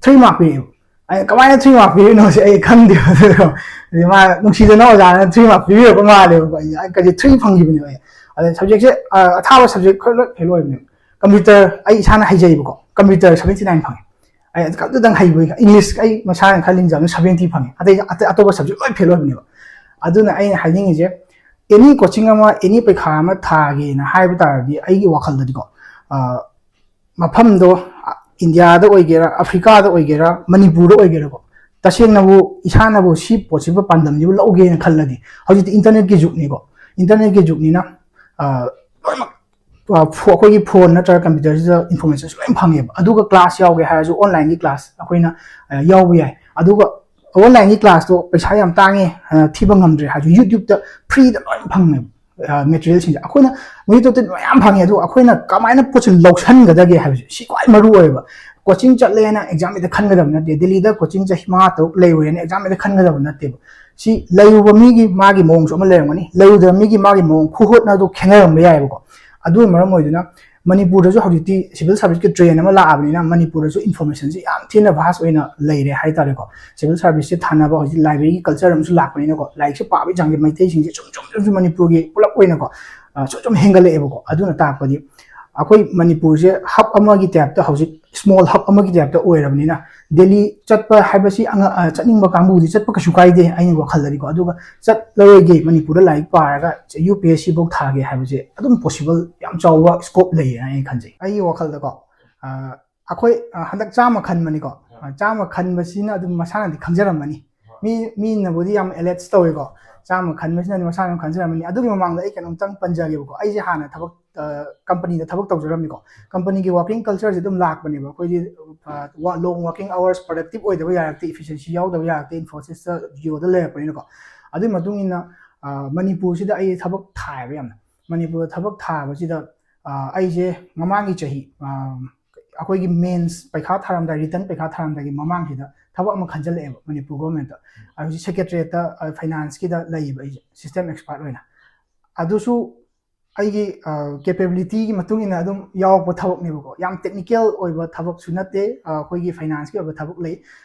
ꯊ꯭ꯔꯤ ꯃꯥꯔꯛ ꯄꯤꯔꯛꯑꯦꯕ꯫ ꯑꯩꯅ ꯀꯃꯥꯏꯅ ꯊ꯭ꯔꯤ ꯃꯥꯔꯛ ꯄꯤꯔꯤꯅꯣꯁꯦ ꯑꯩ ꯈꯪꯗꯦꯕ꯫ ꯑꯗꯨꯗꯣ ꯑꯗꯩ ꯃꯥ ꯅꯨꯡꯁꯤꯗꯅ ꯑꯣꯖꯥꯅ ꯊ꯭ꯔꯤ ꯃꯥꯔꯛ ꯄꯤꯕꯤꯔꯛꯄ ꯃꯥꯜꯂꯦꯕꯀꯣ꯫ ꯑꯩꯁꯦ ꯑꯪꯀꯁꯦ ꯊ꯭ꯔꯤ ꯐꯪꯈꯤꯕꯅꯦꯕ ꯑꯩ꯫ ꯑꯗꯩ ꯁꯕꯖꯦꯛꯁꯦ ꯑꯊꯥꯕ ꯁꯕꯖꯦꯛ ꯈꯔ ꯂꯣꯏ ꯐꯦꯜ ꯑꯣꯏꯕꯅꯦꯕ꯫ ꯀꯝꯄ꯭ꯌꯨꯇꯔ ꯑꯩ ꯏꯁꯥꯅ ꯍꯩꯖꯩꯕꯀꯣ, ꯀꯝꯄ꯭ꯌꯨꯇꯔ ꯁꯕꯦꯟꯇꯤ ꯅꯥꯏꯟ ꯐꯪꯉꯦ꯫ ꯑꯩ ꯑꯗꯨꯗꯪ ꯍꯩꯕ, ꯏꯪꯂꯤꯁ ꯑꯩ ꯃꯁꯥꯅ ꯈꯔ ꯂꯤꯡꯖꯕꯅ ꯁꯕꯦꯟꯇꯤ ꯐꯪꯉꯦ꯫ ꯑꯇꯩ ꯑꯇꯩ ꯑꯇꯣꯞꯄ ꯁꯕꯖꯦꯛ ꯂꯣꯏ ꯐꯦꯜ ꯑꯣꯏꯕꯅꯦꯕ꯫ ꯑꯗꯨꯅ ꯑꯩꯅ ꯍꯥꯏꯅꯤꯡꯉꯤꯁꯦ, ꯑꯦꯅꯤ ꯀꯣꯆꯤꯡ ꯑꯃ, ꯑꯦꯅꯤ ꯄꯩꯈꯥ ꯑꯃ ꯊꯥꯒꯦꯅ ꯍꯥꯏꯕ ꯇꯥꯔꯗꯤ ꯑꯩꯒꯤ ꯋꯥꯈꯜꯗꯗꯤꯀꯣ, ꯑ, ꯃꯐꯝꯗꯣ, ꯑ, ꯏꯟꯗꯤꯌꯥꯗ ꯑꯣꯏꯒꯦꯔꯥ, ꯑꯐ꯭ꯔꯤꯀꯥꯗ ꯑꯣꯏꯒꯦꯔꯥ, ꯃꯅꯤꯄꯨꯔꯗ ꯑꯣꯏꯒꯦꯔꯥꯀꯣ, ꯇꯁꯦꯡꯅꯕꯨ ꯏꯁꯥꯅꯕꯨ ꯁꯤ ꯄꯣꯠꯁꯤꯕꯨ ꯄꯥꯟꯗꯝꯁꯤꯕꯨ ꯂꯧꯒꯦꯅ ꯈꯜꯂꯗꯤ, ꯍꯧꯖꯤꯛꯇꯤ ꯏꯟꯇꯔꯅꯦꯠꯀꯤ ꯖꯨꯒꯅꯤꯀꯣ, ꯏꯟꯇꯔꯅꯦꯠꯀꯤ ꯖꯨꯒꯅꯤꯅ, ꯑ, ꯂꯣꯏꯅꯃꯛ, ꯑ, ꯐꯣ-, ꯑꯩꯈꯣꯏꯒꯤ ꯐꯣꯟ ꯅꯠꯇ꯭ꯔꯒ ꯀꯝꯄ꯭ꯌꯨꯇꯔꯁꯤꯗ ꯏꯟꯐꯣꯔꯃꯦꯁꯟꯁꯨ ꯂꯣꯏꯅ ꯐꯪꯉꯦꯕ꯫ ꯑꯗꯨꯒ ꯀ꯭ꯂꯥꯁ ꯌꯥꯎꯒꯦ ꯍꯥꯏꯔꯁꯨ ꯑꯣꯟꯂꯥꯏꯟꯒꯤ ꯀ꯭ꯂꯥꯁ ꯑꯩꯈꯣꯏꯅ, ꯑ, ꯌꯥꯎꯕ ꯌꯥꯏ꯫ ꯑꯗꯨꯒ ꯑꯣꯟꯂꯥꯏꯟꯒꯤ ꯀ꯭ꯂꯥꯁꯇꯣ ꯄꯩꯁꯥ ꯌꯥꯝ ꯇꯥꯡꯉꯦ, ꯑ, ꯊꯤꯕ ꯉꯝꯗ꯭ꯔꯦ ꯍꯥꯏꯔꯁꯨ ꯌꯨꯇ꯭ꯌꯨꯕꯇ ꯐ꯭ꯔꯤꯗ ꯂꯣꯏꯅ ꯐꯪꯉꯦꯕ, ꯑ, ꯃꯦꯇꯔꯤꯌꯦꯜꯁꯤꯡꯁꯦ꯫ ꯑꯩꯈꯣꯏꯅ ꯌꯨꯇ꯭ꯌꯨꯕꯇ ꯃꯌꯥꯝ ꯐꯪꯉꯦ, ꯑꯗꯨꯒ ꯑꯩꯈꯣꯏꯅ ꯀꯃꯥꯏꯅ ꯄꯣꯠꯁꯦ ꯂꯧꯁꯟꯒꯗꯒꯦ ꯍꯥꯏꯕꯁꯦ ꯁꯤ ꯈ꯭ꯋꯥꯏ ꯃꯔꯨ ꯑꯣꯏꯌꯦꯕ꯫ ꯀꯣꯆꯤꯡ ꯆꯠꯂꯦꯅ ꯑꯦꯛꯖꯥꯝ ꯍꯦꯛꯇ ꯈꯟꯒꯗꯕ ꯅꯠꯇꯦ, ꯗꯦꯜꯂꯤꯗ ꯀꯣꯆꯤꯡ ꯆꯍꯤ ꯃꯉꯥ ꯇꯔꯨꯛ ꯂꯩꯔꯨꯔꯦꯅ ꯑꯦꯛꯖꯥꯝ ꯍꯦꯛꯇ ꯈꯟꯒꯗꯕ ꯅꯠꯇꯦꯕ꯫ ꯁꯤ ꯂꯩꯔꯨꯕ ꯃꯤꯒꯤ ꯃꯥꯒꯤ ꯃꯑꯣꯡꯁꯨ ꯑꯃ ꯂꯩꯔꯝꯒꯅꯤ, ꯂꯩꯔꯨꯗꯕ ꯃꯤꯒꯤ ꯃꯥꯒꯤ ꯃꯑꯣꯡ ꯈꯨꯍꯣꯠꯅꯗꯣ ꯈꯦꯠꯅꯔꯝꯕ ꯌꯥꯏꯑꯕꯀꯣ꯫ ꯑꯗꯨꯅ ꯃꯔꯝ ꯑꯣꯏꯗꯨꯅ ꯃꯅꯤꯄꯨꯔꯗꯁꯨ ꯍꯧꯖꯤꯛꯇꯤ ꯁꯤꯚꯤꯜ ꯁꯥꯔꯚꯤꯁꯀꯤ ꯇ꯭ꯔꯦꯟ ꯑꯃ ꯂꯥꯛꯑꯕꯅꯤꯅ ꯃꯅꯤꯄꯨꯔꯗꯁꯨ ꯏꯟꯐꯣꯔꯃꯦꯁꯟꯁꯤ ꯌꯥꯝ ꯊꯤꯅ ꯚꯥꯁ ꯑꯣꯏꯅ ꯂꯩꯔꯦ ꯍꯥꯏꯇꯥꯔꯦꯀꯣ꯫ ꯁꯤꯚꯤꯜ ꯁꯥꯔꯚꯤꯁꯁꯦ ꯊꯥꯅꯕ ꯍꯧꯖꯤꯛ ꯂꯥꯏꯕ꯭ꯔꯦꯔꯤꯒꯤ ꯀꯜꯆꯔ ꯑꯃꯁꯨ ꯂꯥꯛꯄꯅꯤꯅꯀꯣ, ꯂꯥꯏꯔꯤꯛꯁꯦ ꯄꯥꯕꯒꯤ ꯆꯥꯡꯁꯦ ꯃꯩꯇꯩꯁꯤꯡꯁꯦ ꯁꯨꯝ ꯁꯨꯝ ꯁꯨꯝ ꯁꯨꯝ ꯃꯅꯤꯄꯨꯔꯒꯤ ꯄꯨꯂꯞ ꯑꯣꯏꯅꯀꯣ, ꯑ, ꯁꯨꯝ ꯁꯨꯝ ꯍꯦꯟꯒꯠꯂꯛꯑꯦꯕꯀꯣ꯫ ꯑꯗꯨꯅ ꯇꯥꯛꯄꯗꯤ ꯑꯩꯈꯣꯏ ꯃꯅꯤꯄꯨꯔꯁꯦ ꯍꯕ ꯑꯃꯒꯤ ꯇꯥꯏꯞꯇ, ꯍꯧꯖꯤꯛ ꯁ꯭ꯃꯣꯜ ꯍꯕ ꯑꯃꯒꯤ ꯇꯥꯏꯞꯇ ꯑꯣꯏꯔꯕꯅꯤꯅ, ꯗꯦꯜꯂꯤ ꯆꯠꯄ ꯍꯥꯏꯕꯁꯤ ꯑꯉ-, ꯑ, ꯆꯠꯅꯤꯡꯕ ꯀꯥꯡꯕꯨꯗꯤ ꯆꯠꯄ ꯀꯩꯁꯨ ꯀꯥꯏꯗꯦ ꯑꯩꯅ ꯋꯥꯈꯜꯗꯗꯤꯀꯣ꯫ ꯑꯗꯨꯒ ꯆꯠꯂꯔꯣꯏꯒꯦ, ꯃꯅꯤꯄꯨꯔꯗ ꯂꯥꯏꯔꯤꯛ ꯄꯥꯔꯒ ꯌꯨ ꯄꯤ ꯑꯦꯁ ꯁꯤ ꯐꯧ ꯊꯥꯒꯦ ꯍꯥꯏꯕꯁꯦ ꯑꯗꯨꯝ ꯄꯣꯁꯤꯕꯜ ꯌꯥꯝ ꯆꯥꯎꯕ ꯁ꯭ꯀꯣꯞ ꯂꯩꯌꯦꯅ ꯑꯩꯅ ꯈꯟꯖꯩ꯫ ꯑꯩꯒꯤ ꯋꯥꯈꯜꯗꯀꯣ, ꯑ, ꯑꯩꯈꯣꯏ, ꯑ, ꯍꯟꯗꯛ ꯆꯥꯝꯃ ꯈꯟꯕꯅꯤꯀꯣ꯫ ꯑ, ꯆꯥꯝꯃ ꯈꯟꯕꯁꯤꯅ ꯑꯗꯨꯝ ꯃꯁꯥꯅꯗꯤ ꯈꯪꯖꯔꯝꯃꯅꯤ꯫ ꯃꯤ, ꯃꯤꯅꯕꯨꯗꯤ ꯌꯥꯝ ꯑꯦꯂꯔꯠꯁ ꯇꯧꯋꯦꯀꯣ꯫ ꯆꯥꯝꯃ ꯈꯟꯕꯁꯤꯅ ꯑꯗꯨꯝ ꯃꯁꯥꯅ ꯑꯗꯨꯝ ꯈꯪꯖꯔꯝꯃꯅꯤ꯫ ꯑꯗꯨꯒꯤ ꯃꯃꯥꯡꯗ ꯑꯩ ꯀꯩꯅꯣꯝꯇꯪ ꯄꯟꯖꯒꯦꯕꯀꯣ꯫ ꯑꯩꯁꯦ ꯍꯥꯟꯅ ꯊꯕꯛ, ꯑ, ꯀꯝꯄꯅꯤꯗ ꯊꯕꯛ ꯇꯧꯖꯔꯝꯃꯤꯀꯣ꯫ ꯀꯝꯄꯅꯤꯒꯤ ꯋꯥꯔꯀꯤꯡ ꯀꯜꯆꯔꯁꯦ ꯑꯗꯨꯝ ꯂꯥꯛꯄꯅꯦꯕ꯫ ꯑꯩꯈꯣꯏꯗꯤ, ꯑ, ꯋꯥ-, ꯂꯣꯡ ꯋꯥꯔꯀꯤꯡ ꯑꯋꯥꯔꯁ, ꯄ꯭ꯔꯗꯛꯇꯤꯞ ꯑꯣꯏꯗꯕ ꯌꯥꯔꯛꯇꯦ, ꯏꯐꯤꯁꯤꯌꯦꯟꯁꯤ ꯌꯥꯎꯗꯕ ꯌꯥꯔꯛꯇꯦ, ꯏꯟꯐꯣꯁꯤꯁꯇ, ꯖꯤꯑꯣꯗ ꯂꯩꯔꯛꯄꯅꯤꯅꯀꯣ꯫ ꯑꯗꯨꯒꯤ ꯃꯇꯨꯡ ꯏꯟꯅ, ꯑ, ꯃꯅꯤꯄꯨꯔꯁꯤꯗ ꯑꯩ ꯊꯕꯛ ꯊꯥꯏꯌꯦꯕ ꯌꯥꯝꯅ꯫ ꯃꯅꯤꯄꯨꯔꯗ ꯊꯕꯛ ꯊꯥꯕꯁꯤꯗ, ꯑ, ꯑꯩꯁꯦ ꯃꯃꯥꯡꯒꯤ ꯆꯍꯤ, ꯑ, ꯑꯩꯈꯣꯏꯒꯤ ꯃꯦꯟꯁ ꯄꯩꯈꯥ ꯊꯥꯔꯝꯗꯥꯏ, ꯔꯤꯇꯟ ꯄꯩꯈꯥ ꯊꯥꯔꯝꯗꯥꯏꯒꯤ ꯃꯃꯥꯡꯁꯤꯗ ꯊꯕꯛ ꯑꯃ ꯈꯟꯖꯜꯂꯛꯑꯦꯕ ꯃꯅꯤꯄꯨꯔ ꯒꯣꯔꯃꯦꯟꯇ꯫ ꯑꯩ ꯍꯧꯖꯤꯛ ꯁꯦꯀ꯭ꯔꯦꯇꯔꯤꯌꯦꯠꯇ, ꯑ, ꯐꯥꯏꯅꯥꯟꯁꯀꯤꯗ ꯂꯩꯌꯦꯕ ꯑꯩꯁꯦ, ꯁꯤꯁꯇꯦꯝ ꯑꯦꯛꯁꯄꯥꯔꯠ ꯑꯣꯏꯅ꯫ ꯑꯗꯨꯁꯨ ꯑꯩꯒꯤ ꯀꯦꯄꯦꯕꯤꯂꯤꯇꯤꯒꯤ ꯃꯇꯨꯡ ꯏꯟꯅ ꯑꯗꯨꯝ ꯌꯥꯎꯔꯛꯄ ꯊꯕꯛꯅꯦꯕꯀꯣ꯫ ꯌꯥꯝ ꯇꯦꯛꯅꯤꯀꯦꯜ ꯑꯣꯏꯕ ꯊꯕꯛꯁꯨ ꯅꯠꯇꯦ, ꯑ, ꯑꯩꯈꯣꯏꯒꯤ ꯐꯥꯏꯅꯥꯟꯁꯀꯤ ꯑꯣꯏꯕ ꯊꯕꯛ ꯂꯩ꯫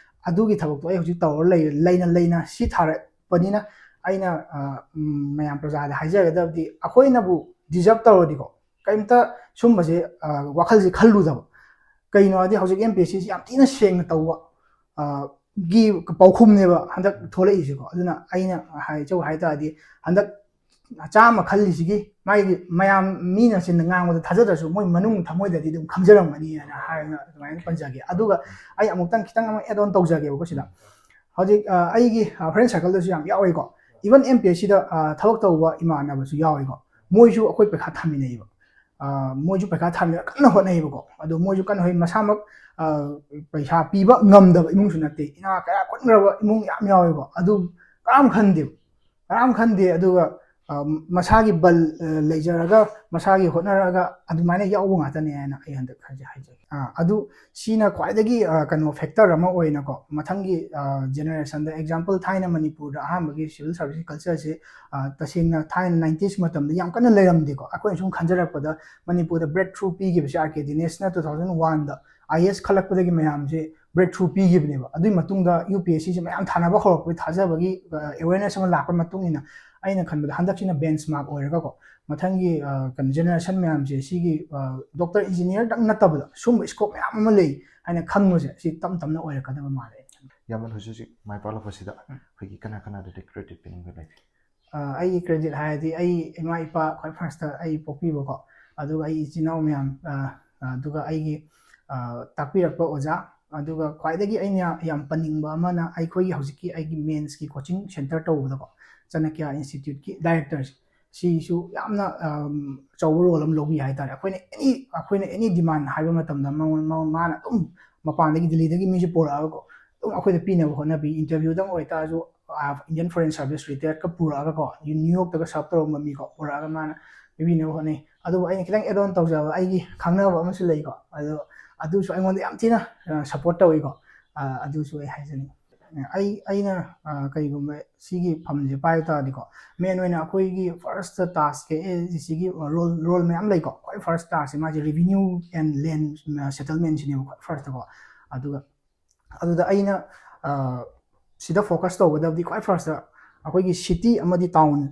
ꯑꯗꯨꯒꯤ ꯊꯕꯛꯇꯣ ꯑꯩ ꯍꯧꯖꯤꯛ ꯇꯧꯔ ꯂꯩ꯫ ꯂꯩꯅ ꯂꯩꯅ ꯁꯤ ꯊꯥꯔꯛꯄꯅꯤꯅ ꯑꯩꯅ, ꯑ, ꯎꯝ, ꯃꯌꯥꯝ ꯄ꯭ꯔꯖꯥꯗ ꯍꯥꯏꯖꯒꯗꯕꯗꯤ, ꯑꯩꯈꯣꯏꯅꯕꯨ ꯗꯤꯖꯔꯞ ꯇꯧꯔꯗꯤꯀꯣ, ꯀꯔꯤꯝꯇ ꯁꯨꯝꯕꯁꯦ, ꯑ, ꯋꯥꯈꯜꯁꯦ ꯈꯜꯂꯨꯗꯕ꯫ ꯀꯩꯅꯣ ꯍꯥꯏꯗꯤ, ꯍꯧꯖꯤꯛ ꯑꯦꯝ ꯄꯤ ꯑꯦꯁ ꯁꯤꯁꯤ ꯌꯥꯝ ꯊꯤꯅ ꯁꯦꯡꯅ ꯇꯧꯕ, ꯑ, ꯒꯤ ꯄꯥꯎꯈꯨꯝꯅꯦꯕ ꯍꯟꯗꯛ ꯊꯣꯛꯂꯛꯏꯁꯦꯀꯣ꯫ ꯑꯗꯨꯅ ꯑꯩꯅ ꯍꯥꯏꯖꯧ ꯍꯥꯏ ꯇꯥꯔꯗꯤ, ꯍꯟꯗꯛ ꯆꯥꯝꯃ ꯈꯜꯂꯤꯁꯤꯒꯤ ꯃꯥꯒꯤ ꯃꯌꯥꯝ ꯃꯤꯅ ꯆꯤꯟꯗ ꯉꯥꯡꯕꯗ ꯊꯥꯖꯗ꯭ꯔꯁꯨ, ꯃꯣꯏ ꯃꯅꯨꯡ ꯊꯃꯣꯏꯗꯗꯤ ꯑꯗꯨꯝ ꯈꯪꯖꯔꯝꯒꯅꯤ ꯍꯥꯏꯅ ꯍꯥꯏꯔꯒ ꯑꯗꯨꯃꯥꯏꯅ ꯄꯟꯖꯒꯦ꯫ ꯑꯗꯨꯒ ꯑꯩ ꯑꯃꯨꯛꯇꯪ ꯈꯤꯇꯪ ꯑꯃ ꯑꯦꯗ ꯑꯣꯟ ꯇꯧꯖꯒꯦꯕꯀꯣ ꯁꯤꯗ꯫ ꯍꯧꯖꯤꯛ, ꯑ, ꯑꯩꯒꯤ, ꯑ, ꯐ꯭ꯔꯦꯟ ꯁꯔꯀꯜꯗꯁꯨ ꯌꯥꯝ ꯌꯥꯎꯋꯤꯀꯣ꯫ ꯏꯚꯟ ꯑꯦꯝ ꯄꯤ ꯑꯦꯁ ꯁꯤꯗ, ꯑ, ꯊꯕꯛ ꯇꯧꯕ ꯏꯃꯥꯟꯅꯕꯁꯨ ꯌꯥꯎꯋꯤꯀꯣ꯫ ꯃꯣꯏꯁꯨ ꯑꯩꯈꯣꯏ ꯄꯩꯈꯥ ꯊꯥꯃꯤꯟꯅꯩꯌꯦꯕ꯫ ꯑ, ꯃꯣꯏꯁꯨ ꯄꯩꯈꯥ ꯊꯥꯃꯤꯟꯅ ꯀꯟꯅ ꯍꯣꯠꯅꯩꯌꯦꯕꯀꯣ꯫ ꯑꯗꯣ ꯃꯣꯏꯁꯨ ꯀꯟꯅ ꯍꯣꯠꯅꯩ꯫ ꯃꯁꯥꯃꯛ, ꯑ, ꯄꯩꯁꯥ ꯄꯤꯕ ꯉꯝꯗꯕ ꯏꯃꯨꯡꯁꯨ ꯅꯠꯇꯦ꯫ ꯏꯅꯥ ꯀꯌꯥ ꯈꯨꯟꯈ꯭ꯔꯕ ꯏꯃꯨꯡ ꯌꯥꯝ ꯌꯥꯎꯋꯦꯕꯀꯣ꯫ ꯑꯗꯨ ꯀꯅꯥꯝ ꯈꯟꯗꯦꯕ꯫ ꯀꯅꯥꯝ ꯈꯟꯗꯦ꯫ ꯑꯗꯨꯒ, ꯑ, ꯃꯁꯥꯒꯤ ꯕꯜ, ꯑ, ꯂꯩꯖꯔꯒ, ꯃꯁꯥꯒꯤ ꯍꯣꯠꯅꯔꯒ ꯑꯗꯨꯃꯥꯏꯅ ꯌꯥꯎꯕ ꯉꯥꯛꯇꯅꯦ ꯍꯥꯏꯅ ꯑꯩ ꯍꯟꯗꯛ ꯍꯥꯏꯖ-, ꯍꯥꯏꯖꯒꯦ꯫ ꯑ, ꯑꯗꯨ ꯁꯤꯅ ꯈ꯭ꯋꯥꯏꯗꯒꯤ, ꯑ, ꯀꯩꯅꯣ, ꯐꯦꯛꯇꯔ ꯑꯃ ꯑꯣꯏꯅꯀꯣ, ꯃꯊꯪꯒꯤ, ꯑ, ꯖꯦꯅꯦꯔꯦꯁꯟꯗ, ꯑꯦꯛꯖꯥꯝꯄꯜ, ꯊꯥꯏꯅ ꯃꯅꯤꯄꯨꯔꯗ ꯑꯍꯥꯟꯕꯒꯤ ꯁꯤꯚꯤꯜ ꯁꯥꯔꯚꯤꯁꯀꯤ ꯀꯜꯆꯔꯁꯦ, ꯑ, ꯇꯁꯦꯡꯅ ꯊꯥꯏꯅ ꯅꯥꯏꯟꯇꯤꯁ ꯃꯇꯝꯗ ꯌꯥꯝ ꯀꯟꯅ ꯂꯩꯔꯝꯗꯦꯀꯣ꯫ ꯑꯩꯈꯣꯏꯅ ꯁꯨꯝ ꯈꯟꯖꯔꯛꯄꯗ ꯃꯅꯤꯄꯨꯔꯗ ꯕ꯭ꯔꯦꯛ ꯊ꯭ꯔꯨ ꯄꯤꯈꯤꯕꯁꯦ ꯑꯥꯔ ꯀꯦ ꯗꯤꯅꯦꯁꯅ two thousand oneꯗ ꯑꯥꯏ ꯑꯦ ꯑꯦꯁ ꯈꯜꯂꯛꯄꯗꯒꯤ ꯃꯌꯥꯝꯁꯦ ꯕ꯭ꯔꯦꯛ ꯊ꯭ꯔꯨ ꯄꯤꯈꯤꯕꯅꯦꯕ꯫ ꯑꯗꯨꯒꯤ ꯃꯇꯨꯡꯗ ꯌꯨ ꯄꯤ ꯑꯦꯁ ꯁꯤꯁꯦ ꯃꯌꯥꯝ ꯊꯥꯅꯕ ꯍꯧꯔꯛꯄꯒꯤ ꯊꯥꯖꯕꯒꯤ, ꯑ, ꯑꯦꯋꯦꯔꯅꯦꯁ ꯑꯃ ꯂꯥꯛꯄ ꯃꯇꯨꯡ ꯏꯟꯅ, ꯑꯩꯅ ꯈꯟꯕꯗ ꯍꯟꯗꯛꯁꯤꯅ ꯕꯦꯟꯆꯃꯥꯔꯛ ꯑꯣꯏꯔꯒꯀꯣ, ꯃꯊꯪꯒꯤ, ꯑ, ꯀꯩꯅꯣ, ꯖꯦꯅꯦꯔꯦꯁꯟ ꯃꯌꯥꯝꯁꯦ ꯁꯤꯒꯤ, ꯑ, ꯗꯣꯛꯇꯔ, ꯏꯟꯖꯤꯅꯤꯌꯔꯗꯪ ꯅꯠꯇꯕꯗ ꯁꯨꯝꯕ ꯁ꯭ꯀꯣꯞ ꯃꯌꯥꯝ ꯑꯃ ꯂꯩ ꯍꯥꯏꯅ ꯈꯪꯕꯁꯦ ꯁꯤ ꯇꯞ ꯇꯞꯅ ꯑꯣꯏꯔꯛꯀꯗꯕ ꯃꯥꯜꯂꯦ꯫ ꯏꯌꯥꯝꯕꯅ ꯍꯧꯖꯤꯛ ꯍꯧꯖꯤꯛ ꯃꯥꯏ ꯄꯥꯛꯂꯛꯄꯁꯤꯗ ꯎꯝ꯫ ꯑꯩꯈꯣꯏꯒꯤ ꯀꯅꯥ ꯀꯅꯥꯗꯗꯤ ꯀ꯭ꯔꯦꯗꯤꯠ ꯄꯤꯅꯤꯡꯕ ꯂꯩꯒꯦ? ꯑ, ꯑꯩꯒꯤ ꯀ꯭ꯔꯦꯗꯤꯠ ꯍꯥꯏꯔꯗꯤ ꯑꯩ ꯏꯃꯥ ꯏꯄꯥ ꯈ꯭ꯋꯥꯏ ꯐꯥꯔꯁꯇ ꯑꯩ ꯄꯣꯛꯄꯤꯕꯀꯣ, ꯑꯗꯨꯒ ꯑꯩ ꯏꯆꯤꯟ ꯏꯅꯥꯎ ꯃꯌꯥꯝ, ꯑ, ꯑ, ꯑꯗꯨꯒ ꯑꯩꯒꯤ, ꯑ, ꯇꯥꯛꯄꯤꯔꯛꯄ ꯑꯣꯖꯥ, ꯑꯗꯨꯒ ꯈ꯭ꯋꯥꯏꯗꯒꯤ ꯑꯩꯅ ꯌꯥꯝ ꯄꯟꯅꯤꯡꯕ ꯑꯃꯅ ꯑꯩꯈꯣꯏꯒꯤ ꯍꯧꯖꯤꯛꯀꯤ ꯑꯩꯒꯤ ꯃꯦꯟꯁꯀꯤ ꯀꯣꯆꯤꯡ ꯁꯦꯟꯇꯔ ꯇꯧꯕꯗꯀꯣ, ꯆꯅꯀ꯭ꯌꯥ ꯏꯟꯁꯇꯤꯇ꯭ꯌꯨꯠꯀꯤ ꯗꯥꯏꯔꯦꯛꯇꯔꯁꯦ, ꯁꯤꯁꯨ ꯌꯥꯝꯅ, ꯑꯝ, ꯑꯆꯧꯕ ꯔꯣꯜ ꯑꯃ ꯂꯧꯕꯤ ꯍꯥꯏꯇꯥꯔꯦ꯫ ꯑꯩꯈꯣꯏꯅ ꯑꯦꯅꯤ, ꯑꯩꯈꯣꯏꯅ ꯑꯦꯅꯤ ꯗꯤꯃꯥꯟ ꯍꯥꯏꯕ ꯃꯇꯝꯗ ꯃꯉꯣꯟ-, ꯃꯉꯣꯟ-, ꯃꯥꯅ ꯑꯗꯨꯝ ꯃꯄꯥꯟꯗꯒꯤ, ꯗꯤꯜꯂꯤꯗꯒꯤ ꯃꯤꯁꯦ ꯄꯨꯔꯛꯑꯒꯀꯣ, ꯑꯗꯨꯝ ꯑꯩꯈꯣꯏꯗ ꯄꯤꯅꯕ ꯍꯣꯠꯅꯕꯤ꯫ ꯏꯟꯇꯔꯚ꯭ꯌꯨꯗꯪ ꯑꯣꯏꯇꯥꯔꯁꯨ, ꯑ, Indian Foreign Service retiredꯀ ꯄꯨꯔꯛꯑꯒꯀꯣ, ꯅ꯭ꯌꯨ ꯌꯣꯔꯛꯇꯒ ꯁꯔꯚ ꯇꯧꯔꯝꯕ ꯃꯤꯀꯣ ꯄꯨꯔꯛꯑꯒ ꯃꯥꯅ ꯄꯤꯕꯤꯅꯕ ꯍꯣꯠꯅꯩ꯫ ꯑꯗꯨꯕꯨ ꯑꯩꯅ ꯈꯤꯇꯪ ꯑꯦꯗ ꯑꯣꯟ ꯇꯧꯖꯕ, ꯑꯩꯒꯤ ꯈꯪꯅꯕ ꯑꯃꯁꯨ ꯂꯩꯀꯣ, ꯑꯗꯣ ꯑꯗꯨꯁꯨ ꯑꯩꯉꯣꯟꯗ ꯌꯥꯝ ꯊꯤꯅ, ꯑ, ꯁꯞꯄꯣꯔꯠ ꯇꯧꯋꯤꯀꯣ꯫ ꯑ, ꯑꯗꯨꯁꯨ ꯑꯩ ꯍꯥꯏꯖꯅꯤꯡꯉꯤ꯫ ꯑꯩ ꯑꯩꯅ ꯑ, ꯀꯩꯒꯨꯝꯕ ꯁꯤꯒꯤ ꯐꯝꯁꯦ ꯄꯥꯏꯕ ꯇꯥꯔꯗꯤꯀꯣ, ꯃꯦꯟ ꯑꯣꯏꯅ ꯑꯩꯈꯣꯏꯒꯤ ꯐꯥꯔꯁꯇ ꯇꯥꯁꯛꯁꯦ, ꯑꯦ ꯁꯤꯒꯤ ꯔꯣꯜ ꯔꯣꯜ ꯃꯌꯥꯝ ꯂꯩꯀꯣ꯫ ꯈ꯭ꯋꯥꯏ ꯐꯥꯔꯁ ꯇꯥꯁꯛꯁꯦ ꯃꯥꯁꯦ revenue and land settlement ꯁꯤꯅꯦꯕ ꯈ꯭ꯋꯥꯏ ꯐꯥꯔꯁꯇꯀꯣ꯫ ꯑꯗꯨꯒ ꯑꯗꯨꯗ ꯑꯩꯅ ꯑ, ꯁꯤꯗ ꯐꯣꯀꯁ ꯇꯧꯒꯗꯕꯗꯤ ꯈ꯭ꯋꯥꯏ ꯐꯥꯔꯁꯇ ꯑꯩꯈꯣꯏꯒꯤ ꯁꯤꯇꯤ ꯑꯃꯗꯤ ꯇꯥꯎꯟ,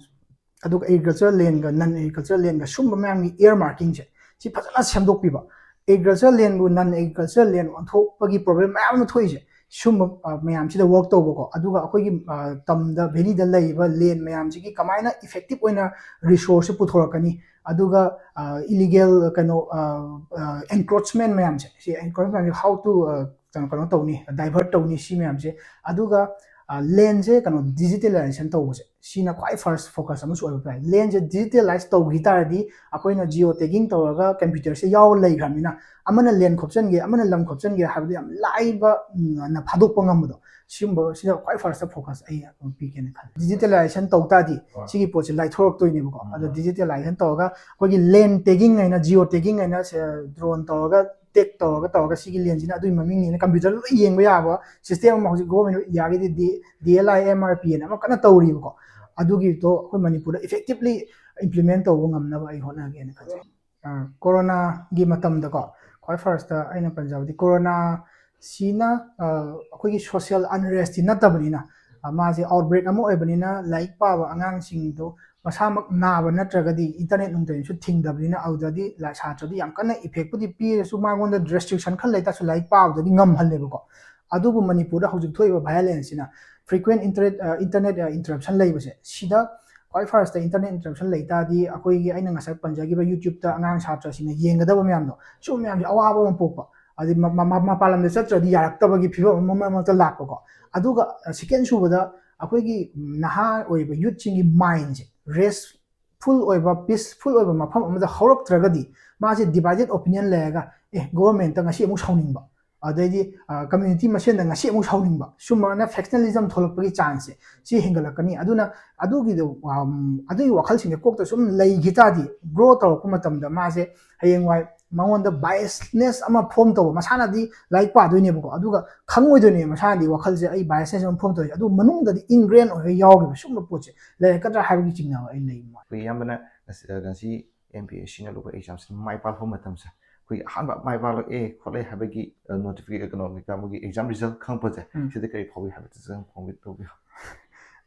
ꯑꯗꯨꯒ ꯑꯦꯒ꯭ꯔꯤꯀꯜꯆꯔ ꯂꯦꯟꯒ ꯅꯟ ꯑꯦꯒ꯭ꯔꯤꯀꯜꯆꯔ ꯂꯦꯟꯒ ꯁꯨꯝꯕ ꯃꯌꯥꯝꯒꯤ ꯏꯌꯔ ꯃꯥꯔꯀꯤꯡꯁꯦ ꯁꯤ ꯐꯖꯅ ꯁꯦꯝꯗꯣꯛꯄꯤꯕ꯫ ꯑꯦꯒ꯭ꯔꯤꯀꯜꯆꯔ ꯂꯦꯟꯕꯨ ꯅꯟ ꯑꯦꯒ꯭ꯔꯤꯀꯜꯆꯔ ꯂꯦꯟ ꯑꯣꯟꯊꯣꯛꯄꯒꯤ ꯄ꯭ꯔꯣꯕ꯭ꯂꯦꯝ ꯃꯌꯥꯝ ꯑꯃ ꯊꯣꯛꯏꯁꯦ ꯁꯨꯝꯕ ꯑ, ꯃꯌꯥꯝꯁꯤꯗ ꯋꯔꯛ ꯇꯧꯕꯀꯣ꯫ ꯑꯗꯨꯒ ꯑꯩꯈꯣꯏꯒꯤ ꯑ, ꯇꯝꯗ ꯚꯦꯂꯤꯗ ꯂꯩꯔꯤꯕ ꯂꯦꯟ ꯃꯌꯥꯝꯁꯤꯒꯤ ꯀꯃꯥꯏꯅ ꯏꯐꯦꯛꯇꯤꯞ ꯑꯣꯏꯅ ꯔꯤꯁꯣꯔꯁꯁꯦ ꯄꯨꯊꯣꯔꯛꯀꯅꯤ, ꯑꯗꯨꯒ ꯏꯂꯤꯒꯦꯜ ꯀꯩꯅꯣ ꯑꯦꯟꯀ꯭ꯔꯣꯆꯃꯦꯟ ꯃꯌꯥꯝꯁꯦ, ꯁꯤ ꯑꯦꯟꯀ꯭ꯔꯣꯆꯃꯦꯟꯁꯦ how to ꯀꯩꯅꯣ ꯀꯩꯅꯣ ꯇꯧꯅꯤ, ꯗꯥꯏꯚꯔꯠ ꯇꯧꯅꯤ, ꯁꯤ ꯃꯌꯥꯝꯁꯦ꯫ ꯑꯗꯨꯒ ꯂꯦꯟꯁꯦ ꯀꯩꯅꯣ ꯗꯤꯖꯤꯇꯦꯂꯥꯏꯖꯦꯁꯟ ꯇꯧꯕꯁꯦ ꯁꯤꯅ ꯈ꯭ꯋꯥꯏ ꯐꯥꯔꯁ ꯐꯣꯀꯁ ꯑꯃꯁꯨ ꯑꯣꯏꯕ ꯇꯥꯏ꯫ ꯂꯦꯟꯁꯦ ꯗꯤꯖꯤꯇꯦꯂꯥꯏꯁ ꯇꯧꯈꯤ ꯇꯥꯔꯗꯤ ꯑꯩꯈꯣꯏꯅ ꯖꯤꯑꯣ ꯇꯦꯒꯤꯡ ꯇꯧꯔꯒ ꯀꯝꯄ꯭ꯌꯨꯇꯔꯁꯦ ꯌꯥꯎꯔ ꯂꯩꯈ꯭ꯔꯕꯅꯤꯅ ꯑꯃꯅ ꯂꯦꯟ ꯈꯣꯞꯆꯟꯒꯦ, ꯑꯃꯅ ꯂꯝ ꯈꯣꯞꯆꯟꯒꯦ ꯍꯥꯏꯕꯗꯣ ꯌꯥꯝ ꯂꯥꯏꯕ, ꯎꯝ, ꯅ ꯐꯥꯗꯣꯛꯄ ꯉꯝꯕꯗꯣ, ꯁꯤꯒꯨꯝꯕ ꯁꯤꯗ ꯈ꯭ꯋꯥꯏ ꯐꯥꯔꯁꯇ ꯐꯣꯀꯁ ꯑꯩ ꯑꯗꯨꯝ ꯄꯤꯒꯦꯅ ꯈꯜꯂꯤ꯫ ꯗꯤꯖꯤꯇꯦꯂꯥꯏꯖꯦꯁꯟ ꯇꯧ ꯇꯥꯔꯗꯤ ꯍꯣꯏ꯫ ꯁꯤꯒꯤ ꯄꯣꯠꯁꯦ ꯂꯥꯏꯊꯣꯔꯛꯇꯣꯏꯅꯦꯕꯀꯣ꯫ ꯎꯝ꯫ ꯑꯗꯣ ꯗꯤꯖꯤꯇꯦꯂꯥꯏꯖꯦꯁꯟ ꯇꯧꯔꯒ ꯑꯩꯈꯣꯏꯒꯤ ꯂꯦꯟ ꯇꯦꯒꯤꯡ ꯍꯥꯏꯅ, ꯖꯤꯑꯣ ꯇꯦꯒꯤꯡ ꯍꯥꯏꯅ ꯗ꯭ꯔꯣꯟ ꯇꯧꯔꯒ ꯇꯦꯛ ꯇꯧꯔꯒ ꯇꯧꯔꯒ ꯁꯤꯒꯤ ꯂꯦꯟꯁꯤꯅ ꯑꯗꯨꯒꯤ ꯃꯃꯤꯡꯅꯤꯅ ꯀꯝꯄ꯭ꯌꯨꯇꯔ ꯂꯣꯏ ꯌꯦꯡꯕ ꯌꯥꯕ ꯁꯤꯁꯇꯦꯝ ꯑꯃ ꯍꯧꯖꯤꯛ ꯒꯣꯔꯃꯦꯟ ꯑꯣꯐ ꯏꯟꯗꯤꯌꯥꯒꯤꯗꯤ D L I M R P ꯑꯅ ꯑꯃ ꯀꯟꯅ ꯇꯧꯔꯤꯕꯀꯣ꯫ ꯑꯗꯨꯒꯤꯗꯣ ꯑꯩꯈꯣꯏ ꯃꯅꯤꯄꯨꯔꯗ ꯏꯐꯦꯛꯇꯤꯞꯂꯤ ꯏꯝꯄ꯭ꯂꯤꯃꯦꯟ ꯇꯧꯕ ꯉꯝꯅꯕ ꯑꯩ ꯍꯣꯠꯅꯒꯦꯅ ꯈꯟꯖꯩ꯫ ꯑ, ꯀꯣꯔꯣꯅꯥꯒꯤ ꯃꯇꯝꯗꯀꯣ, ꯈ꯭ꯋꯥꯏ ꯐꯥꯔꯁꯇ ꯑꯩꯅ ꯄꯟꯖꯕꯗꯤ ꯀꯣꯔꯣꯅꯥ ꯁꯤꯅ, ꯑ, ꯑꯩꯈꯣꯏꯒꯤ ꯁꯣꯁꯤꯌꯦꯜ ꯑꯟꯔꯦꯁꯇꯤ ꯅꯠꯇꯕꯅꯤꯅ, ꯑ, ꯃꯥꯁꯦ ꯑꯥꯎꯠꯕ꯭ꯔꯦꯛ ꯑꯃ ꯑꯣꯏꯕꯅꯤꯅ ꯂꯥꯏꯔꯤꯛ ꯄꯥꯕ ꯑꯉꯥꯡꯁꯤꯡꯗꯣ ꯃꯁꯥꯃꯛ ꯅꯥꯕ ꯅꯠꯇ꯭ꯔꯒꯗꯤ ꯏꯟꯇꯔꯅꯦꯠ ꯅꯨꯡꯇꯔꯅꯦꯠꯁꯨ ꯊꯤꯡꯗꯕꯅꯤꯅ ꯑꯗꯨꯗꯗꯤ ꯂꯥꯏ-, ꯁꯥꯇ꯭ꯔꯗꯤ ꯌꯥꯝ ꯀꯟꯅ ꯏꯐꯦꯛꯄꯨꯗꯤ ꯄꯤꯔꯁꯨ ꯃꯉꯣꯟꯗ ꯔꯦꯁꯇ꯭ꯔꯤꯛꯁꯟ ꯈꯔ ꯂꯩꯇꯥꯔꯁꯨ ꯂꯥꯏꯔꯤꯛ ꯄꯥꯕꯗꯗꯤ ꯉꯝꯍꯜꯂꯦꯕꯀꯣ꯫ ꯑꯗꯨꯕꯨ ꯃꯅꯤꯄꯨꯔꯗ ꯍꯧꯖꯤꯛ ꯊꯣꯛꯏꯕ ꯚꯥꯏꯑꯣꯂꯦꯟꯁꯁꯤꯅ frequent internet, ꯑ, internet, ꯑ, interruption ꯂꯩꯕꯁꯦ, ꯁꯤꯗ ꯈ꯭ꯋꯥꯏ ꯐꯥꯔꯁꯇ ꯏꯟꯇꯔꯅꯦꯠ ꯏꯟꯇꯔꯞꯁꯟ ꯂꯩ ꯇꯥꯔꯗꯤ ꯑꯩꯈꯣꯏꯒꯤ ꯑꯩꯅ ꯉꯁꯥꯏ ꯄꯟꯖꯈꯤꯕ ꯌꯨꯇ꯭ꯌꯨꯕꯇ ꯑꯉꯥꯡ ꯁꯥꯇ꯭ꯔꯁꯤꯡꯅ ꯌꯦꯡꯒꯗꯕ ꯃꯌꯥꯝꯗꯣ, ꯁꯤꯒꯨꯝꯕ ꯃꯌꯥꯝꯁꯦ ꯑꯋꯥꯕ ꯑꯃ ꯄꯣꯛꯄ, ꯑꯗꯩ ꯃ-, ꯃ-, ꯃ-, ꯃꯄꯥꯟ ꯂꯝꯗ ꯆꯠꯇ꯭ꯔꯗꯤ ꯌꯥꯔꯛꯇꯕꯒꯤ ꯐꯤꯕꯝ ꯑꯃ ꯃꯔꯛ ꯃꯔꯛꯇ ꯂꯥꯛꯄꯀꯣ꯫ ꯑꯗꯨꯒ, ꯑ, ꯁꯦꯀꯦꯟ ꯁꯨꯕꯗ ꯑꯩꯈꯣꯏꯒꯤ ꯅꯍꯥ ꯑꯣꯏꯔꯤꯕ ꯌꯨꯠꯁꯤꯡꯒꯤ ꯃꯥꯏꯟꯁꯦ ꯔꯦꯁ ꯐꯨꯜ ꯑꯣꯏꯕ, ꯄꯤꯁꯐꯨꯜ ꯑꯣꯏꯕ ꯃꯐꯝ ꯑꯃꯗ ꯍꯧꯔꯛꯇ꯭ꯔꯒꯗꯤ ꯃꯥꯁꯦ ꯗꯤꯚꯥꯏꯗꯦꯠ ꯑꯣꯄꯤꯅꯤꯌꯟ ꯂꯩꯔꯒ, ꯑꯦ, ꯒꯣꯚꯔꯟꯃꯦꯟꯠꯇ ꯉꯁꯤ ꯑꯃꯨꯛ ꯁꯥꯎꯅꯤꯡꯕ, ꯑꯗꯩꯗꯤ, ꯑ, ꯀꯝꯃ꯭ꯌꯨꯅꯤꯇꯤ ꯃꯁꯦꯟꯗ ꯉꯁꯤ ꯑꯃꯨꯛ ꯁꯥꯎꯅꯤꯡꯕ, ꯁꯨꯝꯕꯅ ꯐꯦꯛꯁꯅꯦꯂꯤꯖꯝ ꯊꯣꯛꯂꯛꯄꯒꯤ ꯆꯥꯟꯁꯁꯦ ꯁꯤ ꯍꯦꯟꯒꯠꯂꯛꯀꯅꯤ꯫ ꯑꯗꯨꯅ ꯑꯗꯨꯒꯤꯗꯣ, ꯑꯝ, ꯑꯗꯨꯒꯤ ꯋꯥꯈꯜꯁꯤꯡꯁꯦ ꯀꯣꯛꯇ ꯁꯨꯝ ꯂꯩꯈꯤ ꯇꯥꯔꯗꯤ ꯒ꯭ꯔꯣ ꯇꯧꯔꯛꯄ ꯃꯇꯝꯗ ꯃꯥꯁꯦ ꯍꯌꯦꯡꯋꯥꯏ ꯃꯉꯣꯟꯗ biasness ꯑꯃ form ꯇꯧꯕ, ꯃꯁꯥꯅꯗꯤ ꯂꯥꯏꯔꯤꯛ ꯄꯥꯗꯣꯏꯅꯦꯕꯀꯣ, ꯑꯗꯨꯒ ꯈꯪꯉꯣꯏꯗꯣꯏꯅꯦ ꯃꯁꯥꯅꯗꯤ ꯋꯥꯈꯜꯁꯦ ꯑꯩ biasness ꯑꯃ form ꯇꯧꯔꯤꯁꯦ, ꯑꯗꯨ ꯃꯅꯨꯡꯗꯗꯤ ingrain ꯑꯣꯏꯔꯒ ꯌꯥꯎꯈꯤꯕ ꯁꯤꯒꯨꯝꯕ ꯄꯣꯠꯁꯦ ꯂꯩꯔꯛꯀꯗ꯭ꯔꯥ ꯍꯥꯏꯕꯒꯤ ꯆꯤꯡꯅꯕ ꯑꯩ ꯂꯩ꯫ ꯑꯩꯈꯣꯏ ꯑꯌꯥꯝꯕꯅ ꯉꯁꯤ, ꯉꯁꯤ M P S C ꯅ ꯂꯧꯕ exam ꯁꯤꯅ ꯃꯥꯏ ꯄꯥꯛꯄ ꯃꯇꯝꯁꯦ, ꯑꯩꯈꯣꯏꯒꯤ ꯑꯍꯥꯟꯕ ꯃꯥꯏ ꯄꯥꯛꯂꯛꯑꯦ ꯈꯣꯠꯂꯦ ꯍꯥꯏꯕꯒꯤ, ꯑ, notification, ꯀꯩꯅꯣ, ꯀꯩꯀꯥ, ꯃꯣꯏꯒꯤ exam result ꯈꯪꯉꯛꯄꯁꯦ, ꯎꯝ꯫ ꯁꯤꯗ ꯀꯔꯤ ꯐꯥꯎꯏ ꯍꯥꯏꯕꯗꯨꯁꯨ ꯐꯣꯡꯕꯤ-, ꯇꯧꯕꯤꯌꯨ꯫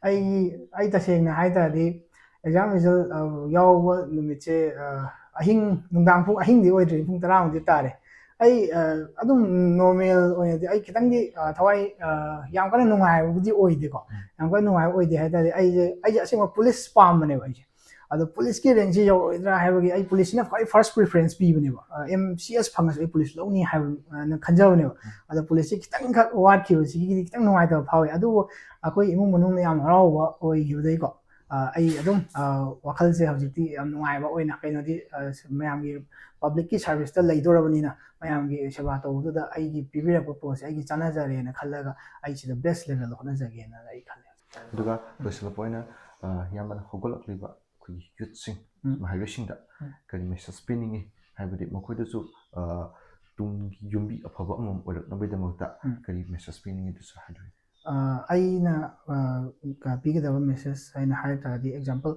ꯑꯩ, ꯑꯩ ꯇꯁꯦꯡꯅ ꯍꯥꯏ ꯇꯥꯔꯗꯤ, exam result, ꯑ, ꯌꯥꯎꯕ ꯅꯨꯃꯤꯠꯁꯦ, ꯑ, ꯑꯍꯤꯡ, ꯅꯨꯡꯗꯥꯡ ꯄꯨꯡ, ꯑꯍꯤꯡꯗꯤ ꯑꯣꯏꯗ꯭ꯔꯤ, ꯄꯨꯡ ꯇꯔꯥꯃꯨꯛꯇꯤ ꯇꯥꯔꯦ꯫ ꯑꯩ, ꯑ, ꯑꯗꯨꯝ normal ꯑꯣꯏꯅꯗꯤ ꯑꯩ ꯈꯤꯇꯪꯗꯤ, ꯑ, ꯊꯋꯥꯏ, ꯑ, ꯌꯥꯝ ꯀꯟꯅ ꯅꯨꯡꯉꯥꯏꯕꯕꯨꯗꯤ ꯑꯣꯏꯗꯦꯀꯣ꯫ ꯎꯝ꯫ ꯌꯥꯝ ꯀꯟꯅ ꯅꯨꯡꯉꯥꯏꯕ ꯑꯣꯏꯗꯦ ꯍꯥꯏ ꯇꯥꯔꯗꯤ, ꯑꯩꯁꯦ, ꯑꯩꯁꯦ ꯑꯁꯦꯡꯕ ꯄꯨꯂꯤꯁ ꯄꯥꯝꯕꯅꯦꯕ ꯑꯩꯁꯦ꯫ ꯑꯗꯣ ꯄꯨꯂꯤꯁꯀꯤ ꯔꯦꯡꯁꯦ ꯌꯧꯔꯛꯑꯣꯏꯗ꯭ꯔꯥ ꯍꯥꯏꯕꯒꯤ ꯑꯩ ꯄꯨꯂꯤꯁꯁꯤꯅ ꯈ꯭ꯋꯥꯏ first preference ꯄꯤꯕꯅꯦꯕ꯫ ꯑ, M C S ꯐꯪꯉꯁꯨ ꯑꯩ ꯄꯨꯂꯤꯁ ꯂꯧꯅꯤ ꯍꯥꯏꯕ, ꯑ, ꯅ ꯈꯟꯖꯕꯅꯦꯕ꯫ ꯎꯝ꯫ ꯑꯗꯣ ꯄꯨꯂꯤꯁꯁꯤ ꯈꯤꯇꯪꯈꯛ ꯋꯥꯠꯈꯤꯕꯁꯤꯒꯤꯗꯤ ꯈꯤꯇꯪ ꯅꯨꯡꯉꯥꯏꯇꯕ ꯐꯥꯎꯏ꯫ ꯑꯗꯨꯕꯨ ꯑꯩꯈꯣꯏ ꯏꯃꯨꯡ ꯃꯅꯨꯡꯅ ꯌꯥꯝ ꯍꯔꯥꯎꯕ ꯑꯣꯏꯈꯤꯕꯗꯒꯤꯀꯣ, ꯑ, ꯑꯩ ꯑꯗꯨꯝ, ꯑ, ꯋꯥꯈꯜꯁꯦ ꯍꯧꯖꯤꯛꯇꯤ ꯌꯥꯝ ꯅꯨꯡꯉꯥꯏꯕ ꯑꯣꯏꯅ, ꯀꯩꯅꯣꯗꯤ, ꯑ, ꯃꯌꯥꯝꯒꯤ publicꯀꯤ serviceꯇ ꯂꯩꯗꯣꯔꯕꯅꯤꯅ, ꯃꯌꯥꯝꯒꯤ ꯁꯦꯕꯥ ꯇꯧꯕꯗꯨꯗ ꯑꯩꯒꯤ ꯄꯤꯕꯤꯔꯛꯄ ꯄꯣꯠꯁꯦ ꯑꯩꯒꯤ ꯆꯥꯟꯅꯖꯔꯦꯅ ꯈꯜꯂꯒ ꯑꯩ ꯁꯤꯗ best levelꯗ ꯍꯣꯠꯅꯖꯒꯦꯅ ꯑꯩ ꯈꯜꯂꯦ꯫ ꯑꯗꯨꯒ ꯂꯣꯏꯁꯤꯜꯂꯛꯄ ꯑꯣꯏꯅ, ꯑ, ꯏꯌꯥꯝꯕꯅ ꯍꯧꯒꯠꯂꯛꯂꯤꯕ ꯑꯩꯈꯣꯏꯒꯤ youthꯁꯤꯡ, ꯎꯝ꯫ ꯃꯍꯩꯔꯣꯏꯁꯤꯡꯗ ꯎꯝ꯫ ꯀꯔꯤ message ꯄꯤꯅꯤꯡꯉꯤ? ꯍꯥꯏꯕꯗꯤ ꯃꯈꯣꯏꯗꯁꯨ, ꯑ, ꯇꯨꯡꯒꯤ ꯌꯨꯝꯕꯤ ꯑꯐꯕ ꯑꯃꯃꯝ ꯑꯣꯏꯔꯛꯅꯕꯒꯤꯗꯃꯛꯇ ꯎꯝ꯫ ꯀꯔꯤ message ꯄꯤꯅꯤꯡꯉꯤ ꯑꯗꯨꯁꯨ ꯍꯥꯏꯕꯤꯌꯨ꯫ ꯑ, ꯑꯩꯅ, ꯑ, ꯀ-, ꯄꯤꯒꯗꯕ message ꯍꯥꯏꯅ ꯍꯥꯏ ꯇꯥꯔꯗꯤ, example,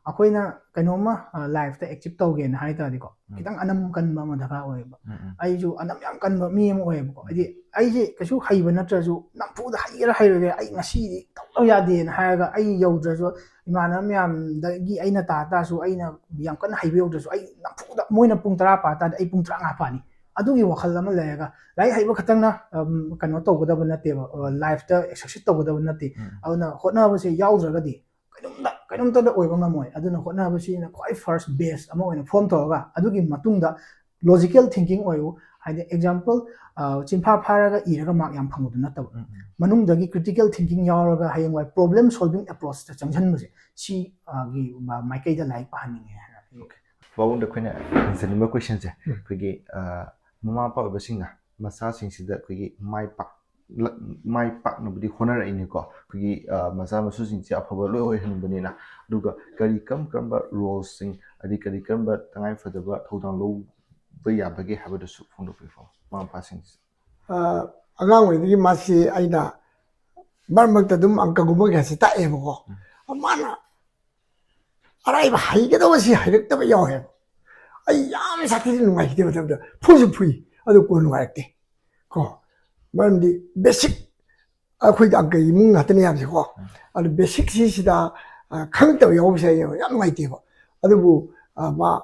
ꯑꯩꯈꯣꯏꯅ ꯀꯩꯅꯣꯝꯃ, ꯑ, lifeꯇ achieve ꯇꯧꯒꯦꯅ ꯍꯥꯏ ꯇꯥꯔꯗꯤꯀꯣ, ꯎꯝ꯫ ꯈꯤꯇꯪ ꯑꯅꯝ ꯀꯟꯕ ꯑꯃ ꯗꯔꯀꯥꯔ ꯑꯣꯏꯌꯦꯕ꯫ ꯎꯝ, ꯎꯝ꯫ ꯑꯩꯁꯨ ꯑꯅꯝ ꯌꯥꯝ ꯀꯟꯕ ꯃꯤ ꯑꯃ ꯑꯣꯏꯌꯦꯕꯀꯣ꯫ ꯎꯝ꯫ ꯍꯥꯏꯗꯤ ꯑꯩꯁꯦ ꯀꯩꯁꯨ ꯍꯩꯕ ꯅꯠꯇ꯭ꯔꯁꯨ, ꯅꯝꯐꯨꯗ ꯍꯩꯒꯦꯔꯥ ꯍꯩꯔꯣꯏꯒꯦꯔꯥ, ꯑꯩ ꯉꯁꯤꯗꯤ ꯇꯧꯗꯕ ꯌꯥꯗꯦꯅ ꯍꯥꯏꯔꯒ, ꯑꯩ ꯌꯧꯗ꯭ꯔꯁꯨ ꯏꯃꯥꯟꯅꯕ ꯃꯌꯥꯝꯗꯒꯤ ꯑꯩꯅ ꯇꯥ ꯇꯥꯔꯁꯨ, ꯑꯩꯅ ꯌꯥꯝ ꯀꯟꯅ ꯍꯩꯕ ꯌꯧꯗ꯭ꯔꯁꯨ, ꯑꯩ ꯅꯝꯐꯨꯗ ꯃꯣꯏꯅ ꯄꯨꯡ ꯇꯔꯥ ꯄꯥ ꯇꯥꯔꯗꯤ ꯑꯩ ꯄꯨꯡ ꯇꯔꯥꯃꯉꯥ ꯄꯥꯅꯤ꯫ ꯑꯗꯨꯒꯤ ꯋꯥꯈꯜ ꯑꯃ ꯂꯩꯔꯒ, ꯂꯥꯏꯔꯤꯛ ꯍꯩꯕ ꯈꯛꯇꯪꯅ, ꯎꯝ, ꯀꯩꯅꯣ ꯇꯧꯒꯗꯕ ꯅꯠꯇꯦꯕ, ꯑ, lifeꯇ succeed ꯇꯧꯒꯗꯕ ꯅꯠꯇꯦ꯫ ꯎꯝ꯫ ꯑꯗꯨꯅ ꯍꯣꯠꯅꯕꯁꯦ ꯌꯥꯎꯗ꯭ꯔꯒꯗꯤ ꯀꯩꯅꯣꯝꯇ, ꯀꯩꯅꯣꯝꯇꯗ ꯑꯣꯏꯕ ꯉꯝꯃꯣꯏ꯫ ꯑꯗꯨꯅ ꯍꯣꯠꯅꯕꯁꯤꯅ ꯈ꯭ꯋꯥꯏ first base ꯑꯃ ꯑꯣꯏꯅ form ꯇꯧꯔꯒ, ꯑꯗꯨꯒꯤ ꯃꯇꯨꯡꯗ logical thinking ꯑꯣꯏꯌꯨ꯫ ꯍꯥꯏꯗꯤ example, ꯑ, ꯆꯤꯟꯐꯥ ꯐꯥꯔꯒ ꯏꯔꯒ mark ꯌꯥꯝ ꯐꯪꯕꯗꯨ ꯅꯠꯇꯕ, ꯎꯝ, ꯎꯝ꯫ ꯃꯅꯨꯡꯗꯒꯤ critical thinking ꯌꯥꯎꯔꯒ ꯍꯌꯦꯡꯋꯥꯏ problem solving approachꯇ ꯆꯪꯁꯤꯟꯕꯁꯦ, ꯁꯤ, ꯑ, ꯒꯤ ꯃ-, ꯃꯥꯏꯀꯩꯗ ꯂꯥꯏꯔꯤꯛ ꯄꯥꯍꯟꯅꯤꯡꯉꯦ ꯍꯥꯏꯅ ꯑꯩ Okay꯫ ꯄꯥꯕꯨꯡꯗ ꯑꯩꯈꯣꯏꯅ ꯍꯪꯖꯅꯤꯡꯕ questionꯁꯦ, ꯎꯝ꯫ ꯑꯩꯈꯣꯏꯒꯤ, ꯑ, ꯃꯃꯥ ꯃꯄꯥ ꯑꯣꯏꯕꯁꯤꯡꯅ ꯃꯆꯥꯁꯤꯡꯁꯤꯗ ꯑꯩꯈꯣꯏꯒꯤ ꯃꯥꯏ ꯄꯥꯛ-, ꯂ-, ꯃꯥꯏ ꯄꯥꯛꯅꯕꯗꯤ ꯍꯣꯠꯅꯔꯛꯏꯅꯤꯀꯣ꯫ ꯑꯩꯈꯣꯏꯒꯤ, ꯑ, ꯃꯆꯥ ꯃꯁꯨꯁꯤꯡꯁꯦ ꯑꯐꯕ ꯂꯣꯏ ꯑꯣꯏꯍꯟꯅꯤꯡꯕꯅꯤꯅ꯫ ꯑꯗꯨꯒ ꯀꯔꯤ ꯀꯔꯝ ꯀꯔꯝꯕ roleꯁꯤꯡ, ꯑꯗꯩ ꯀꯔꯤ ꯀꯔꯝꯕ ꯇꯉꯥꯏ ꯐꯗꯕ ꯊꯧꯗꯥꯡ ꯂꯧ-, ꯌꯥꯕꯒꯦ ꯍꯥꯏꯕꯗꯨꯁꯨ ꯐꯣꯡꯗꯣꯛꯄꯤꯌꯨ ꯃꯃꯥ ꯃꯄꯥꯁꯤꯡꯁꯦ꯫ ꯑ, ꯑꯉꯥꯡ ꯑꯣꯏꯔꯤꯉꯩꯗꯒꯤ ꯃꯥꯁꯤ ꯑꯩꯅ ꯃꯔꯛ ꯃꯔꯛꯇ ꯑꯗꯨꯝ ꯑꯪꯀꯒꯨꯝꯕ ꯀꯩꯀꯥꯁꯦ ꯇꯥꯛꯑꯦꯕꯀꯣ꯫ ꯃꯥꯅ ꯑꯔꯥꯏꯕ ꯍꯩꯒꯗꯕꯁꯤ ꯍꯩꯔꯛꯇꯕ ꯌꯥꯎꯋꯦꯕ꯫ ꯑꯩ ꯌꯥꯝ ꯁꯥꯊꯤꯅ ꯅꯨꯡꯉꯥꯏꯈꯤꯗꯦ ꯃꯇꯝꯗ꯫ ꯐꯨꯁꯨ ꯐꯨꯏ, ꯑꯗꯨ ꯀꯣꯟꯅ ꯅꯨꯡꯉꯥꯏꯔꯛꯇꯦ ꯀꯣ꯫ ꯃꯔꯝꯗꯤ ꯕꯦꯁꯤꯛ, ꯑꯩꯈꯣꯏꯗꯤ ꯑꯪꯀ ꯏꯃꯨꯡ ꯉꯥꯛꯇꯅꯦ ꯌꯥꯝꯁꯦꯀꯣ꯫ ꯑꯗꯨ ꯕꯦꯁꯤꯛꯁꯤꯁꯤꯗ, ꯑ, ꯈꯪꯉꯛꯇꯕ ꯌꯥꯎꯕꯁꯦ ꯑꯩ ꯌꯥꯝ ꯅꯨꯡꯉꯥꯏꯇꯦꯕ꯫ ꯑꯗꯨꯕꯨ, ꯑ, ꯃꯥ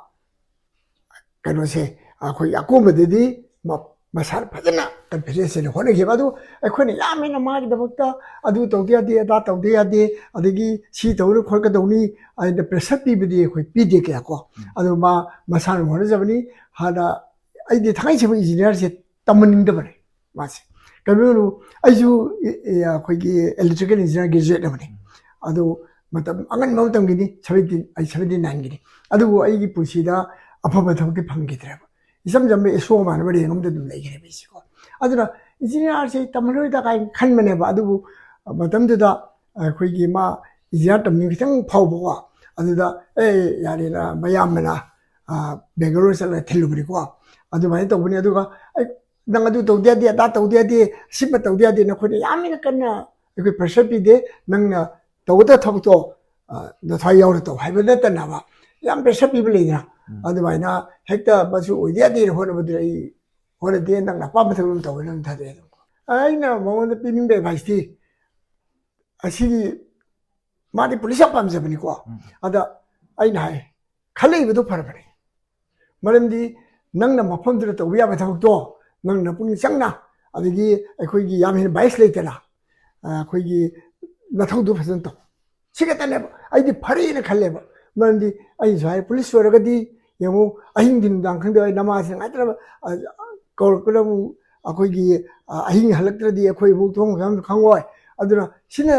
ꯀꯩꯅꯣꯁꯦ, ꯑꯩꯈꯣꯏꯒꯤ ꯑꯀꯣꯟꯕꯗꯗꯤ ꯃ-, ꯃꯁꯥꯅ ꯐꯖꯅ ꯀꯟꯐꯤꯗꯦꯟꯁ ꯂꯩꯅ ꯍꯣꯠꯅꯈꯤꯕ꯫ ꯑꯗꯨ ꯑꯩꯈꯣꯏꯅ ꯌꯥꯝ ꯍꯦꯟꯅ ꯃꯥꯒꯤꯗꯃꯛꯇ ꯑꯗꯨ ꯇꯧꯗ ꯌꯥꯗꯦ, ꯑꯗꯥ ꯇꯧꯗ ꯌꯥꯗꯦ, ꯑꯗꯒꯤ ꯁꯤ ꯇꯧꯅ ꯈꯣꯠꯀꯗꯧꯅꯤ, ꯑꯩꯅ ꯄ꯭ꯔꯦꯁꯔ ꯄꯤꯕꯗꯤ ꯑꯩꯈꯣꯏ ꯄꯤꯗꯦ ꯀꯌꯥ ꯀꯣ꯫ ꯑꯗꯨ ꯃꯥ ꯃꯁꯥꯅ ꯍꯣꯠꯅꯖꯕꯅꯤ꯫ ꯍꯥꯟꯅ ꯑꯩꯗꯤ ꯊꯥꯡꯃꯩ ꯁꯦꯡꯕ ꯏꯟꯖꯤꯅꯤꯌꯥꯔꯁꯦ ꯇꯝꯍꯟꯅꯤꯡꯗꯕꯅꯦ ꯃꯥꯁꯦ꯫ ꯀꯩꯅꯣ, ꯑꯩꯁꯨ, ꯑꯦ, ꯑꯦ, ꯑꯩꯈꯣꯏꯒꯤ ꯏꯂꯦꯛꯇ꯭ꯔꯤꯀꯦꯜ ꯏꯟꯖꯤꯅꯤꯌꯥꯔ ꯒ꯭ꯔꯦꯖꯨꯋꯦꯠ ꯑꯃꯅꯤ꯫ ꯑꯗꯨ ꯃꯇꯝ ꯑꯉꯟꯕ ꯃꯇꯝꯒꯤꯅꯤ, ꯁꯚꯦꯟꯇꯤꯟ, ꯑꯩ ꯁꯚꯦꯟꯇꯤ ꯅꯥꯏꯟꯒꯤꯅꯤ꯫ ꯑꯗꯨꯕꯨ ꯑꯩꯒꯤ ꯄꯨꯟꯁꯤꯗ ꯑꯐꯕ ꯊꯕꯛꯇꯤ ꯐꯪꯈꯤꯗ꯭ꯔꯦꯕ꯫ ꯏꯆꯝ ꯆꯝꯕ ꯑꯦꯁꯣ ꯃꯥꯟꯅꯕ ꯔꯦꯡ ꯑꯃꯗ ꯑꯗꯨꯝ ꯂꯩꯈ꯭ꯔꯦꯕ ꯑꯩꯁꯦꯀꯣ꯫ ꯑꯗꯨꯅ ꯏꯟꯖꯤꯅꯤꯌꯥꯔꯁꯦ ꯇꯝꯍꯜꯂꯣꯏꯗ ꯀꯥꯏꯅ ꯈꯟꯕꯅꯦꯕ꯫ ꯑꯗꯨꯕꯨ ꯃꯇꯝꯗꯨꯗ ꯑꯩꯈꯣꯏꯒꯤ ꯃꯥ ꯏꯟꯖꯤꯅꯤꯌꯥꯔ ꯇꯝꯅꯤꯡꯕ ꯈꯤꯇꯪ ꯐꯥꯎꯕꯀꯣ꯫ ꯑꯗꯨꯗ, "ꯑꯦ, ꯌꯥꯔꯦꯅ ꯃꯌꯥꯝꯕꯅ, ꯑ, ꯕꯦꯡꯒꯂꯣꯔ ꯆꯠꯂꯒ ꯊꯤꯜꯂꯨꯕꯅꯤꯀꯣ꯫ ꯑꯗꯨꯃꯥꯏꯅ ꯇꯧꯕꯅꯤ꯫ ꯑꯗꯨꯒ ꯑꯩ, ꯅꯪ ꯑꯗꯨ ꯇꯧꯗ ꯌꯥꯗꯦ, ꯑꯗꯥ ꯇꯧꯗ ꯌꯥꯗꯦ, ꯁꯤꯃ ꯇꯧꯗ ꯌꯥꯗꯦ", ꯅꯈꯣꯏꯅ ꯌꯥꯝ ꯍꯦꯟꯅ ꯀꯟꯅ ꯑꯩꯈꯣꯏ ꯄ꯭ꯔꯦꯁꯔ ꯄꯤꯗꯦ꯫ ꯅꯪꯅ ꯇꯧꯒꯗꯕ ꯊꯕꯛꯇꯣ, ꯑ, ꯅꯊ꯭ꯋꯥꯏ ꯌꯥꯎꯅ ꯇꯧ ꯍꯥꯏꯕ ꯅꯠꯇꯅꯕ, ꯌꯥꯝ ꯄ꯭ꯔꯦꯁꯔ ꯄꯤꯕ ꯂꯩꯗꯅ꯫ ꯑꯗꯨꯃꯥꯏꯅ ꯍꯦꯛꯇ ꯃꯁꯤ ꯑꯣꯏꯗ ꯌꯥꯗꯦꯅ ꯍꯣꯠꯅꯕꯗꯨꯗ ꯑꯩ ꯍꯣꯠꯅꯗꯦ꯫ ꯅꯪꯅ ꯑꯄꯥꯝꯕ ꯊꯕꯛ ꯑꯃ ꯇꯧꯕ, ꯅꯪ ꯊꯥꯗꯣꯛꯑꯦ ꯑꯗꯨꯝ꯫ ꯑꯩꯅ ꯃꯉꯣꯟꯗ ꯄꯤꯅꯤꯡꯕ ꯑꯦꯗꯚꯥꯏꯁꯇꯤ, ꯑꯁꯤꯒꯤ, ꯃꯥꯗꯤ ꯄꯨꯂꯤꯁ ꯌꯥꯝ ꯄꯥꯝꯖꯕꯅꯤꯀꯣ꯫ ꯑꯗ ꯑꯩꯅ ꯍꯥꯏ, ꯈꯜꯂꯛꯏꯕꯗꯣ ꯐꯔꯕꯅꯤ꯫ ꯃꯔꯝꯗꯤ ꯅꯪꯅ ꯃꯐꯝꯗꯨꯗ ꯇꯧꯕ ꯌꯥꯕ ꯊꯕꯛꯇꯣ ꯅꯪꯅ ꯄꯨꯛꯅꯤꯡ ꯆꯪꯅ, ꯑꯗꯒꯤ ꯑꯩꯈꯣꯏꯒꯤ ꯌꯥꯝ ꯍꯦꯟꯅ ꯕꯥꯏꯁ ꯂꯩꯇꯅ, ꯑ, ꯑꯩꯈꯣꯏꯒꯤ ꯅꯊꯧꯗꯨ ꯐꯖꯅ ꯇꯧ꯫ ꯁꯤ ꯈꯛꯇꯅꯦꯕ ꯑꯩꯗꯤ ꯐꯔꯦꯅ ꯈꯜꯂꯦꯕ꯫ ꯃꯔꯝꯗꯤ ꯑꯩꯅꯁꯨ ꯍꯥꯏ, ꯄꯨꯂꯤꯁ ꯑꯣꯏꯔꯒꯗꯤ ꯌꯦꯡꯉꯨ, ꯑꯍꯤꯡꯗꯤ ꯅꯨꯡꯗꯥꯡ ꯈꯪꯗꯦ, ꯑꯩ ꯅꯃꯥꯁꯤꯅ ꯉꯥꯏꯇꯅꯕ, ꯑ, ꯀꯧꯔꯛꯄꯗ ꯑꯃꯨꯛ ꯑꯩꯈꯣꯏꯒꯤ, ꯑ, ꯑꯍꯤꯡ ꯍꯜꯂꯛꯇ꯭ꯔꯗꯤ ꯑꯩꯈꯣꯏ ꯏꯃꯨꯡ ꯊꯣꯡ ꯈꯪ-, ꯈꯪꯉꯣꯏ꯫ ꯑꯗꯨꯅ ꯁꯤꯅ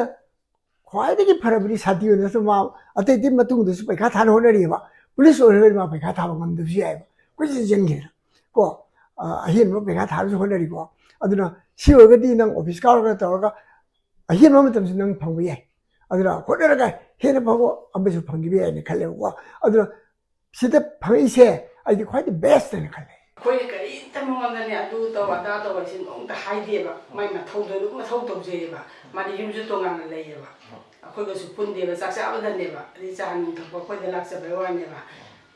ꯈ꯭ꯋꯥꯏꯗꯒꯤ ꯐꯔꯕꯗꯤ ꯁꯥꯟꯇꯤ ꯑꯣꯏꯅꯁꯨ ꯃꯥ ꯑꯇꯩ ꯑꯇꯩ ꯃꯇꯨꯡꯗꯁꯨ ꯄꯩꯈꯥ ꯊꯥꯅ ꯍꯣꯠꯅꯔꯤꯑꯕ꯫ ꯄꯨꯂꯤꯁ ꯑꯣꯏꯔꯒꯗꯤ ꯃꯥ ꯄꯩꯈꯥ ꯊꯥꯕ ꯉꯝꯗꯕꯁꯨ ꯌꯥꯏꯑꯕ꯫ ꯀꯨꯏꯅ ꯆꯦꯟꯈꯤꯗꯅ ꯀꯣ, ꯑ, ꯑꯍꯦꯟꯕ ꯄꯩꯈꯥ ꯊꯥꯕꯁꯨ ꯍꯣꯠꯅꯔꯤꯀꯣ꯫ ꯑꯗꯨꯅ ꯁꯤ ꯑꯣꯏꯔꯒꯗꯤ ꯅꯪ ꯑꯣꯐꯤꯁ ꯀꯥꯔꯒ ꯇꯧꯔꯒ ꯑꯍꯦꯟꯕ ꯃꯇꯝꯁꯨ ꯅꯪ ꯐꯪꯕ ꯌꯥꯏ꯫ ꯑꯗꯨꯅ ꯍꯣꯠꯅꯔꯒ ꯍꯦꯟꯅ ꯐꯕ ꯑꯃꯁꯨ ꯐꯪꯈꯤꯕ ꯌꯥꯏꯅ ꯈꯜꯂꯦꯕꯀꯣ꯫ ꯑꯗꯨꯅ ꯁꯤꯗ ꯐꯪꯉꯛꯏꯁꯦ ꯑꯩꯗꯤ ꯈ꯭ꯋꯥꯏꯗꯒꯤ ꯕꯦꯁ ꯍꯥꯏꯅ ꯈꯜꯂꯦ꯫ ꯑꯩꯈꯣꯏꯅ ꯀꯔꯤꯝꯇ ꯃꯉꯣꯟꯗꯅꯦ ꯑꯗꯨ ꯇꯧ ꯑꯗꯥ ꯇꯧ ꯍꯥꯏꯁꯤ ꯅꯣꯡꯃꯇ ꯍꯥꯏꯗꯦꯕ꯫ ꯃꯥꯏ ꯃꯊꯧꯗꯣ ꯑꯗꯨꯝ ꯃꯊꯧ ꯇꯧꯖꯩꯌꯦꯕ꯫ ꯃꯥꯗꯤ ꯌꯨꯝꯁꯨ ꯇꯣꯉꯥꯟꯅ ꯂꯩꯌꯦꯕ꯫ ꯑꯩꯈꯣꯏꯒꯁꯨ ꯄꯨꯟꯗꯦꯕ꯫ ꯆꯥꯛ ꯆꯥꯕꯗꯅꯦꯕ꯫ ꯑꯗꯩ ꯆꯥ ꯅꯨꯡ ꯊꯛꯄ ꯑꯩꯈꯣꯏꯗ ꯂꯥꯛꯆꯕꯩ ꯋꯥꯅꯦꯕ꯫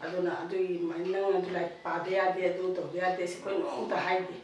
ꯑꯗꯨꯅ ꯑꯗꯨꯒꯤ ꯅꯪ ꯑꯗꯨ ꯂꯥꯏꯔꯤꯛ ꯄꯥꯗ ꯌꯥꯗꯦ, ꯑꯗꯨ ꯇꯧꯗ ꯌꯥꯗꯦ ꯁꯤ ꯑꯩꯈꯣꯏ ꯅꯣꯡꯃꯇ ꯍꯥꯏꯗꯦ꯫